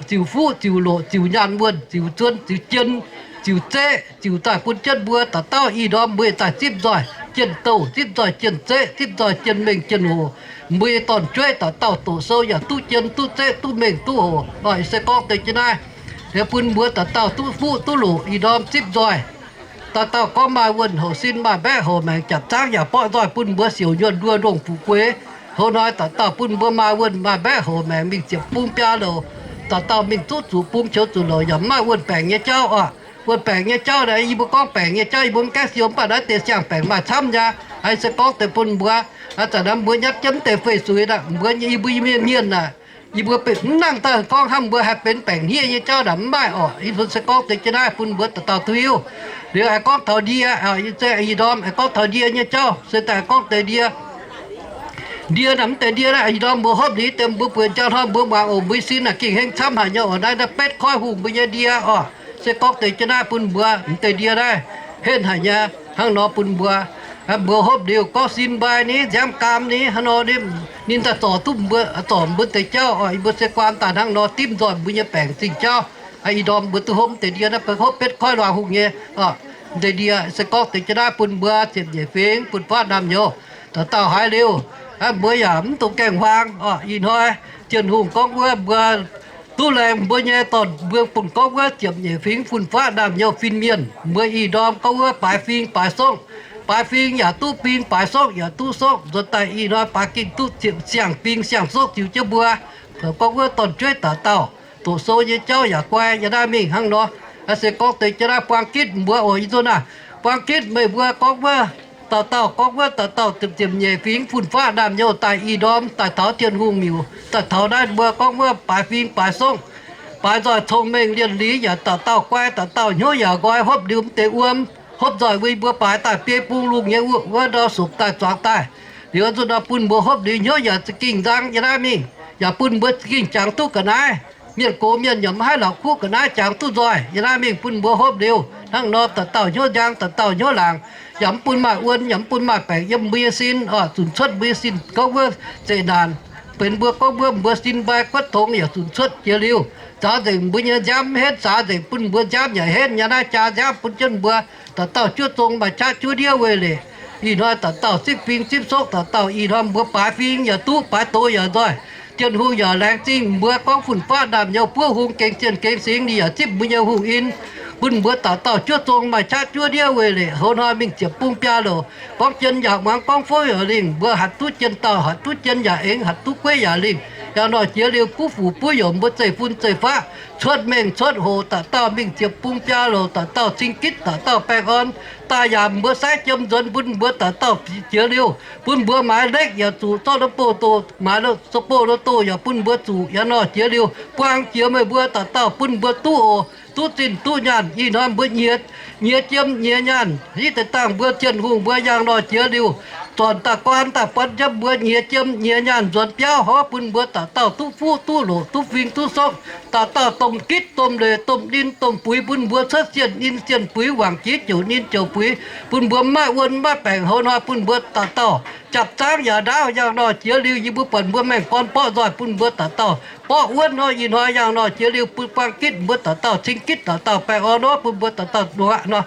ziux fuqv, ziux loqc, ziux nyaanh wuonh, ziux zuon, ziux jien, ziux zeqv, ziux daaih bun jienv mbuo dauh dauh. Ih ndorm mbuo daaih zipv nzoih jien-douh, zipv nzoih jien-zeqv, zipv nzoih jien-mengh jien-hoc. Mbuo nyei dorn-jueiv dauh dauh doqc sou yaac duqv jien duqv zeqv duqv mengh duqv hoc. Oc, se gorngv deix jienv naaiv, liuz bun mbuo dauh dauh duqv fuqv duqv loqc ih ndorm zipv nzoih. Dauh dauh gorngv maaih wuonh houc sin, maaih mbaeqv houc maengc, japc zaangv yaac borqv nzoih bun mbuo siouc nyuonh nduoh ndongh fuqv gueix. Hoz hnoi dauh dauh bun mbuo maaih wuonh maaih mbaeqv houc maengc mingh ziepc bung biaa louc. Dauh dauh mingh duqv zuqc bung qoux zuqc louc yaac mv maaih wuonh baengc nyei jauv oc. Wuonh baengc nyei jauv naaiv, yie mbuo gorngv baengc nyei jauv yie mbuo mv gaengh siou, mv baac naaiv deix siang-baengc maaih camv nyei. Aa, se gorngv deix bun mbuo, aa, zanc naaiv mbuo nyatv jienv mv deix fei suix naaic, mbuo, yie mbuo nyei mienh naaic, yie mbuo mv nangh daaih gorngv hnangv mbuo haih benx baengc hniev nyei jauv naaic, mv maaih oc. Yie mbuo se gorngv deix jienv naaiv bun mbuo dauh dauh duqv hiuv. Liuz aengx gorngv taux ndie, ih ndorm aengx gorngv taux ndie nyei jauv, se daaih gorngv deix ndie. Ndie naaic, mv deix ndie naaiv, ih ndorm mbuo hopv liuz deix mbuo bueix njang hnoi mbuo muangx oc, mbuo sin naaic gengh hengx camv haic nyei oc. Naaiv naaiv betv koiv hungh mbuo nyei ndie oc. Se gorngv deix jienv naaiv bun mbuo, mv deix ndie naaiv henv haic nyei. Hnangv nor bun mbuo, mbuo hopv liuz gorngv sin mbai ni, nziaamv gaam ni, hnangv nor ninh daaih zorc duqv mbuo, zorc mbuo deix jauv oc. Yie mbuo se guaan daaih hnangv nor dimv nzoih mbuo nyei baengc zingh jauv. Ih ndorm mbuo duqv hopv mv deix ndie naaiv, hopv betv koiv luangh hungh nyei oc. Mv deix ndie se gorngv deix jienv naaiv bun mbuo ziepc nyeic fingx, bun fatv naamh nyouz dauh dauh haiz liuz, mbuo yaac mv dungx gaengh huaang oc. Ih hnoi Tin-Hungh gorngv wuov mbuo duqv laengz mbuo nyei dorn, mbuo bun gorngv wuov ziepc nyeic fingx fun-faqv naamh nyouz fin-mienh, mbuo ih ndorm gorngv wuov baaix fing baaix sokv, baaix fing yaac duqv fing, baaix sokv yaac duqv sokv. Nzuonx daaih ih hnoi baaix ging duqv siang-fing siang-sokv ziux jienv mbuo. Gorngv wuov dorn-jueiv dauh dauh doqc sou nyei jauv yaac guai yiem naaiv mingh hnangv nor. Naaiv se gorngv deix jienv naaiv buang gitv mbuo oc. Yie nzunc naaic buang gitv meih mbuo gorngv wuov dauh dauh, gorngv wuov dauh dauh ziepc ziepc nyeic fingx fun-faqv naamh nyouh daaih i ndorm daaih taux Tin-Hungh miuc, daaih taux naaiv mbuo gorngv wuov baaix fingx baaix songv, baaix nzoih cong-mengh lienh liz yaac dauh dauh guai, dauh dauh hnyouv yaac nqoi, hopv liuz mv deix wuom, hopv nzoih wuov mbuo baaix daaih biei bung lungh nyei wuov ndau sopc daaih zuangx daaih. Liuz nzunc nor bun mbuo hopv liuz hnyouv yaac za'gengh nzang yiem naaiv mingh, yaac bun mbuo za'gengh jangx duqv ga'naaiv. Mienh gox mienh yaac mv haih la'kuqv ga'naaiv jangx duqv nzoih yiem naaiv mingh bun mbuo hopv liuz. Hnangv nor dauh dauh hnyouv njang, dauh dauh hnyouv laangc, yaac mv bun maaih wuon, yaac mv bun maaih baengc yiem mbuo nyei sin oc. Zunc cuotv mbuo nyei sin gorngv wuov zeqc naanc, benx mbuo gorngv wuov mbuo sin mbai guotv tongx yaac zunc cuotv jiex liuz. Zaaux nzengc mbuo nyei nziaamv henv, zaaux nzengc bun mbuo nziaamv yaac henv. Yiem naaiv jaa nziaamv bun jienv mbuo dauh dauh juov zong maaih qaqv juov ndiev weih leic. Ih hnoi dauh dauh zipv fing zipv sokv, dauh dauh ih hnoi mbuo baaix fing yaac duqv, baaix doz yaac nzoih. Tin-Hungh yaac laengz zingh mbuo gorngv fun-faqv naamh nyouh buov hung gengh zienh gengh singx, ninh yaac zipv mbuo nyei hungh in, bun mbuo dauh dauh juov zong maaih qaqv juov ndiev weih leic. Hoz hnoi mingh ziepc bung biaa louc, gorngv jien yaac muangx, gorngv fouv yaac lingh. Mbuo hatc duqv jien dauh, hatc duqv jien yaac eng, hatc duqv gueiv yaac lingh. Yangh nor jiex liuz buov fuc buov youc mbuo zeiv-fun zeiv-faqv, cuotv mengh cuotv hoc, dauh dauh mingh ziepc bung biaa louc, dauh dauh cing gitv, dauh dauh baengh orn. Daaih yaac mbuo saiv jiem nzuonx bun mbuo dauh dauh jiex liuz, bun mbuo maaiz lekv yaac zuqc, zorqv lo bouh doh, maaiz lo bouh lo doh yaac bun mbuo zuqc. Yangh nor jiex liuz buang jiex meih mbuo dauh dauh bun mbuo duqv oc. Duqv zinh duqv nyaanh. Ih hnoi mbuo nyiex, nyiex jiem nyiex nyaanh, hitv deix dangh mbuo Tin-Hungh mbuo yangh nor jiex liuz, zornc daaih guaan daaih buatc yiem mbuo nyiex jiem nyiex nyaanh nzuonx biauv horv bun mbuo dauh dauh duqv fuqv duqv loqc duqv fing duqv sokv, dauh dauh domh gitv domh leiz domh ninh domh buix bun mbuo cuotv sienh ninh sienh buix, wangc jiex jouc ninh jouc buix, bun mbuo mv maaih wuon mv maaih baengc. Hoz hnoi bun mbuo dauh dauh japv zaangv yaac ndaauv. Yangh nor jiex liuz yie mbuo buatc mbuo maengh gorn borqv nzoih bun mbuo dauh dauh borqv wuonv nor. Ih hnoi yangh nor jiex liuz bun buang gitv mbuo dauh dauh cing gitv, dauh dauh baengh orn nor bun mbuo dauh dauh nduov aqv nor.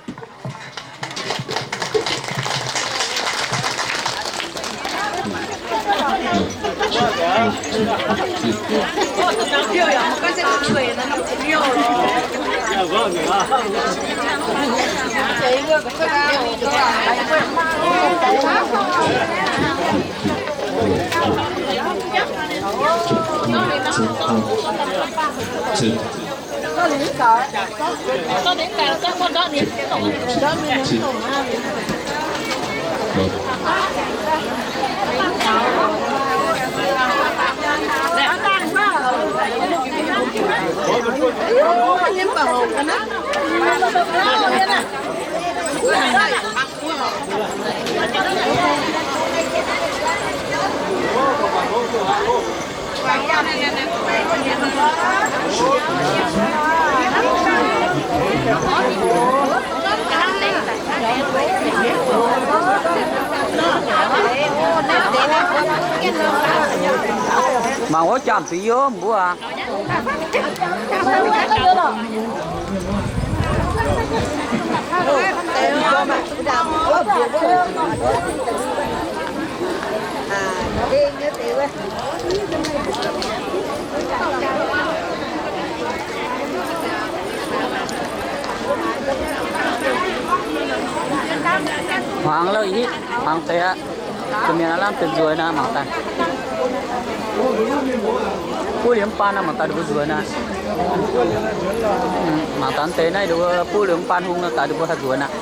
Mangc wuov jangx zuiz yiem mbuo aqv. Hmuangx lo hitv, hmuangx deix aqv. Ga'mienh aav lamh deix nzueic naaiv mangc daaih. Buv liuz mv baan naaiv mangc daaih ninh mbuo nzueic naaiv. Mangc daaih deix naaiv ninh mbuo buv liuz mv baan hung naaiv daaih ninh mbuo haih nzueic naaiv.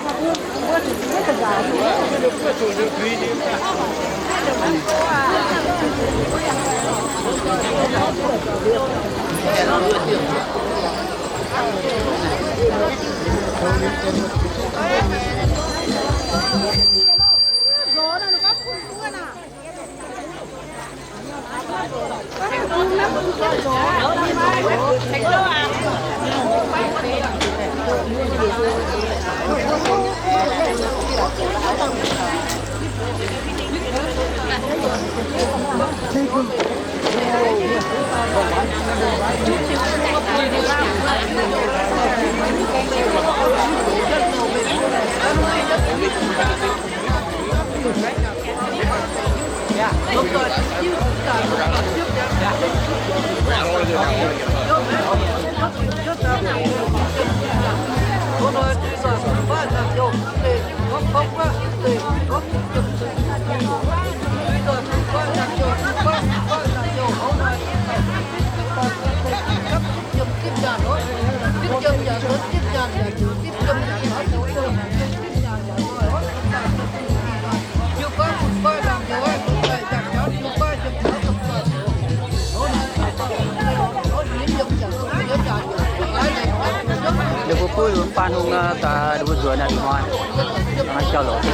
Hnangv nor, da'buo nzuonx naaiv ih hnoi, jauv-louc,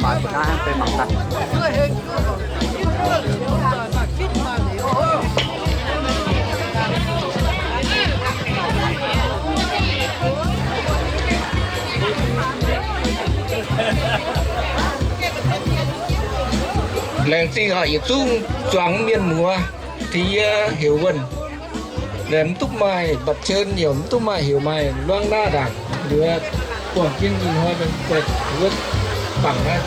maaic naaiv benx mangc gaax. Laengz zingh oc, yietc zungv zuangx mienh muoz, da'yie heuc wuonh. Mv duqv maaih mba'zien, yaac mv duqv maaih heuc maaih luangv naaiv ndaangc. Liuz buangh jienv ih hnoi mienh guaih wuov bangc naaiv,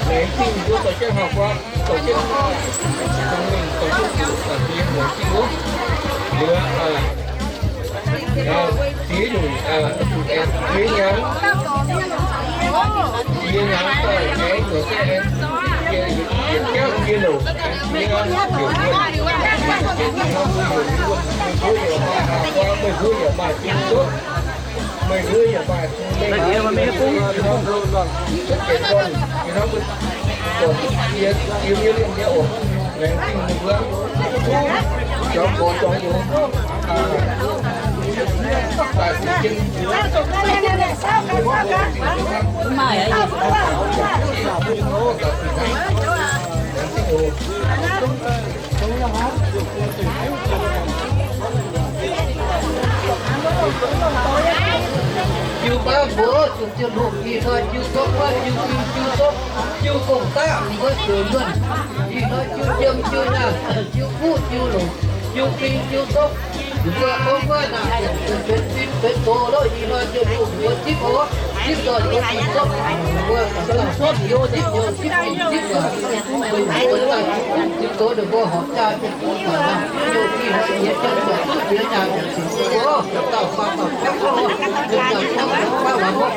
laengz zingh mbuo dorh jienv hauh guaav, dorh jienv, dorh jienv zuqc, laengz zingh wuov. Liuz, ziex nyungc, ziex hnyangx, ziex hnyangx daaih aengx zuqc se aengx, yietc jauv ziex louc, ziex, meih mbuo yaac maaih zinh zoqv, meih mbuo yaac maaih zinh, meih mbuo yaac maaih zinh zoqv, zinh zoqv, zinh zoqv, zinh zoqv, laengz zingh meih mbuo, zuqc jauv gox jauv youz, daaih ziex jienv. Jiu baav mbuox zuqc ziouc longc ih hnoi jiu zorqv wuov, jiu fing jiu zorqv, jiu gong-daqv wuov ziouc luonh. Ih hnoi jiu jiem jiu nyaanh, jiu guv jiu longc, jiu fing jiu zorqv. Mbuo gorngv wuov naaic benx fim benx gox lorqc. Ih hnoi ziouc longc mbuo zipv oc, zipv dorh mbuo fing zorqv, mbuo ganh dauh zipv hnyouv zipv hnyouv zipv fing zipv waac, meih mbuo daaih zipv gox ninh mbuo horpc jaa jienv duqv guangc nor, ziouc ih hnoi jiex jienv ziouc duqv jiex nyaanh ziouc cingx duqv oc. Dauh faam dauh kangv oc, ninh dauh kangv dauh faam oc.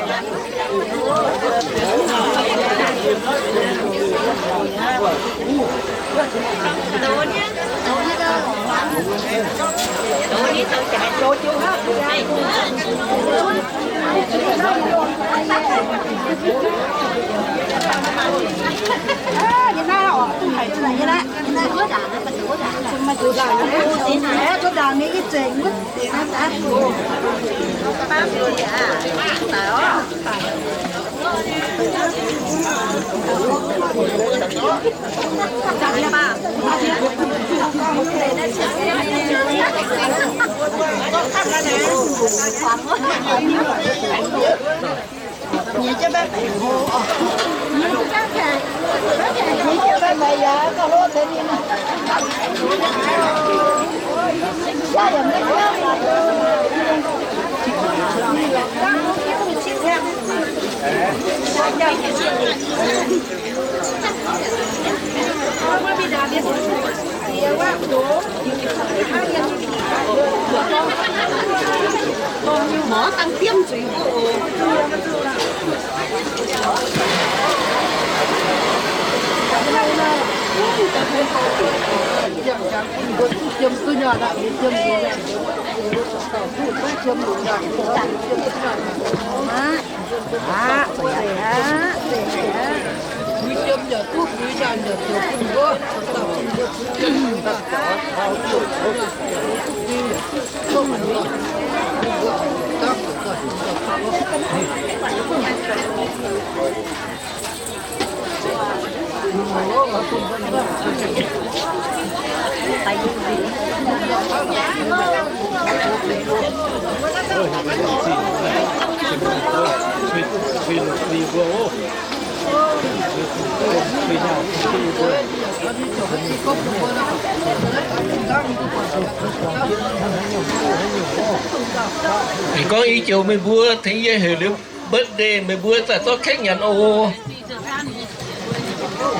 Aengx gorngv i joux meih mbuo tengx yie heuc liuz birthday, meih mbuo daaih zorqv cake nyanc oc.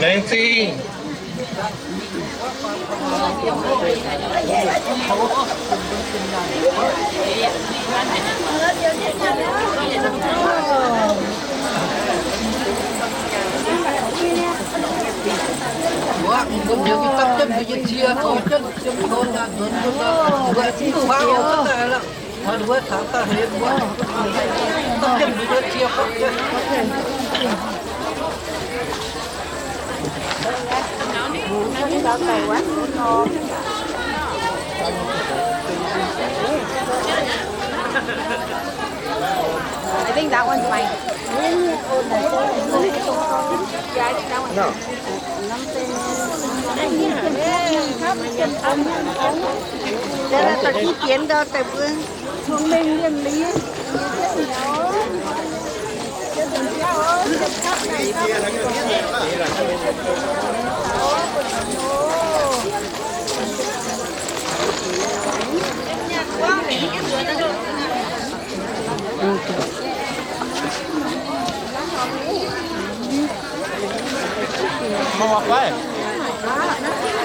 Laengz zingh. I think that one's mine. Yeah, I think that one's mine.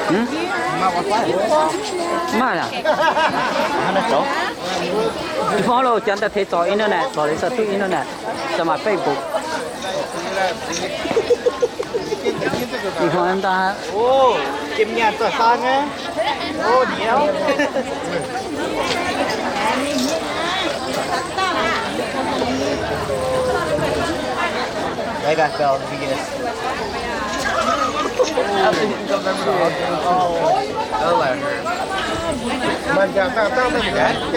Mv maaih aqv. Da'faanh loh, janx daaih teix zorc internet, zorc liuz sai duqv internet, sai maaih Facebook. Ih hnoi daaih. Jem nyaanh zorqv saang aqv. O, nyiemv. That guy fell, he gets. That'll let her. Mangc gaax, dangh dangh dangh dangh,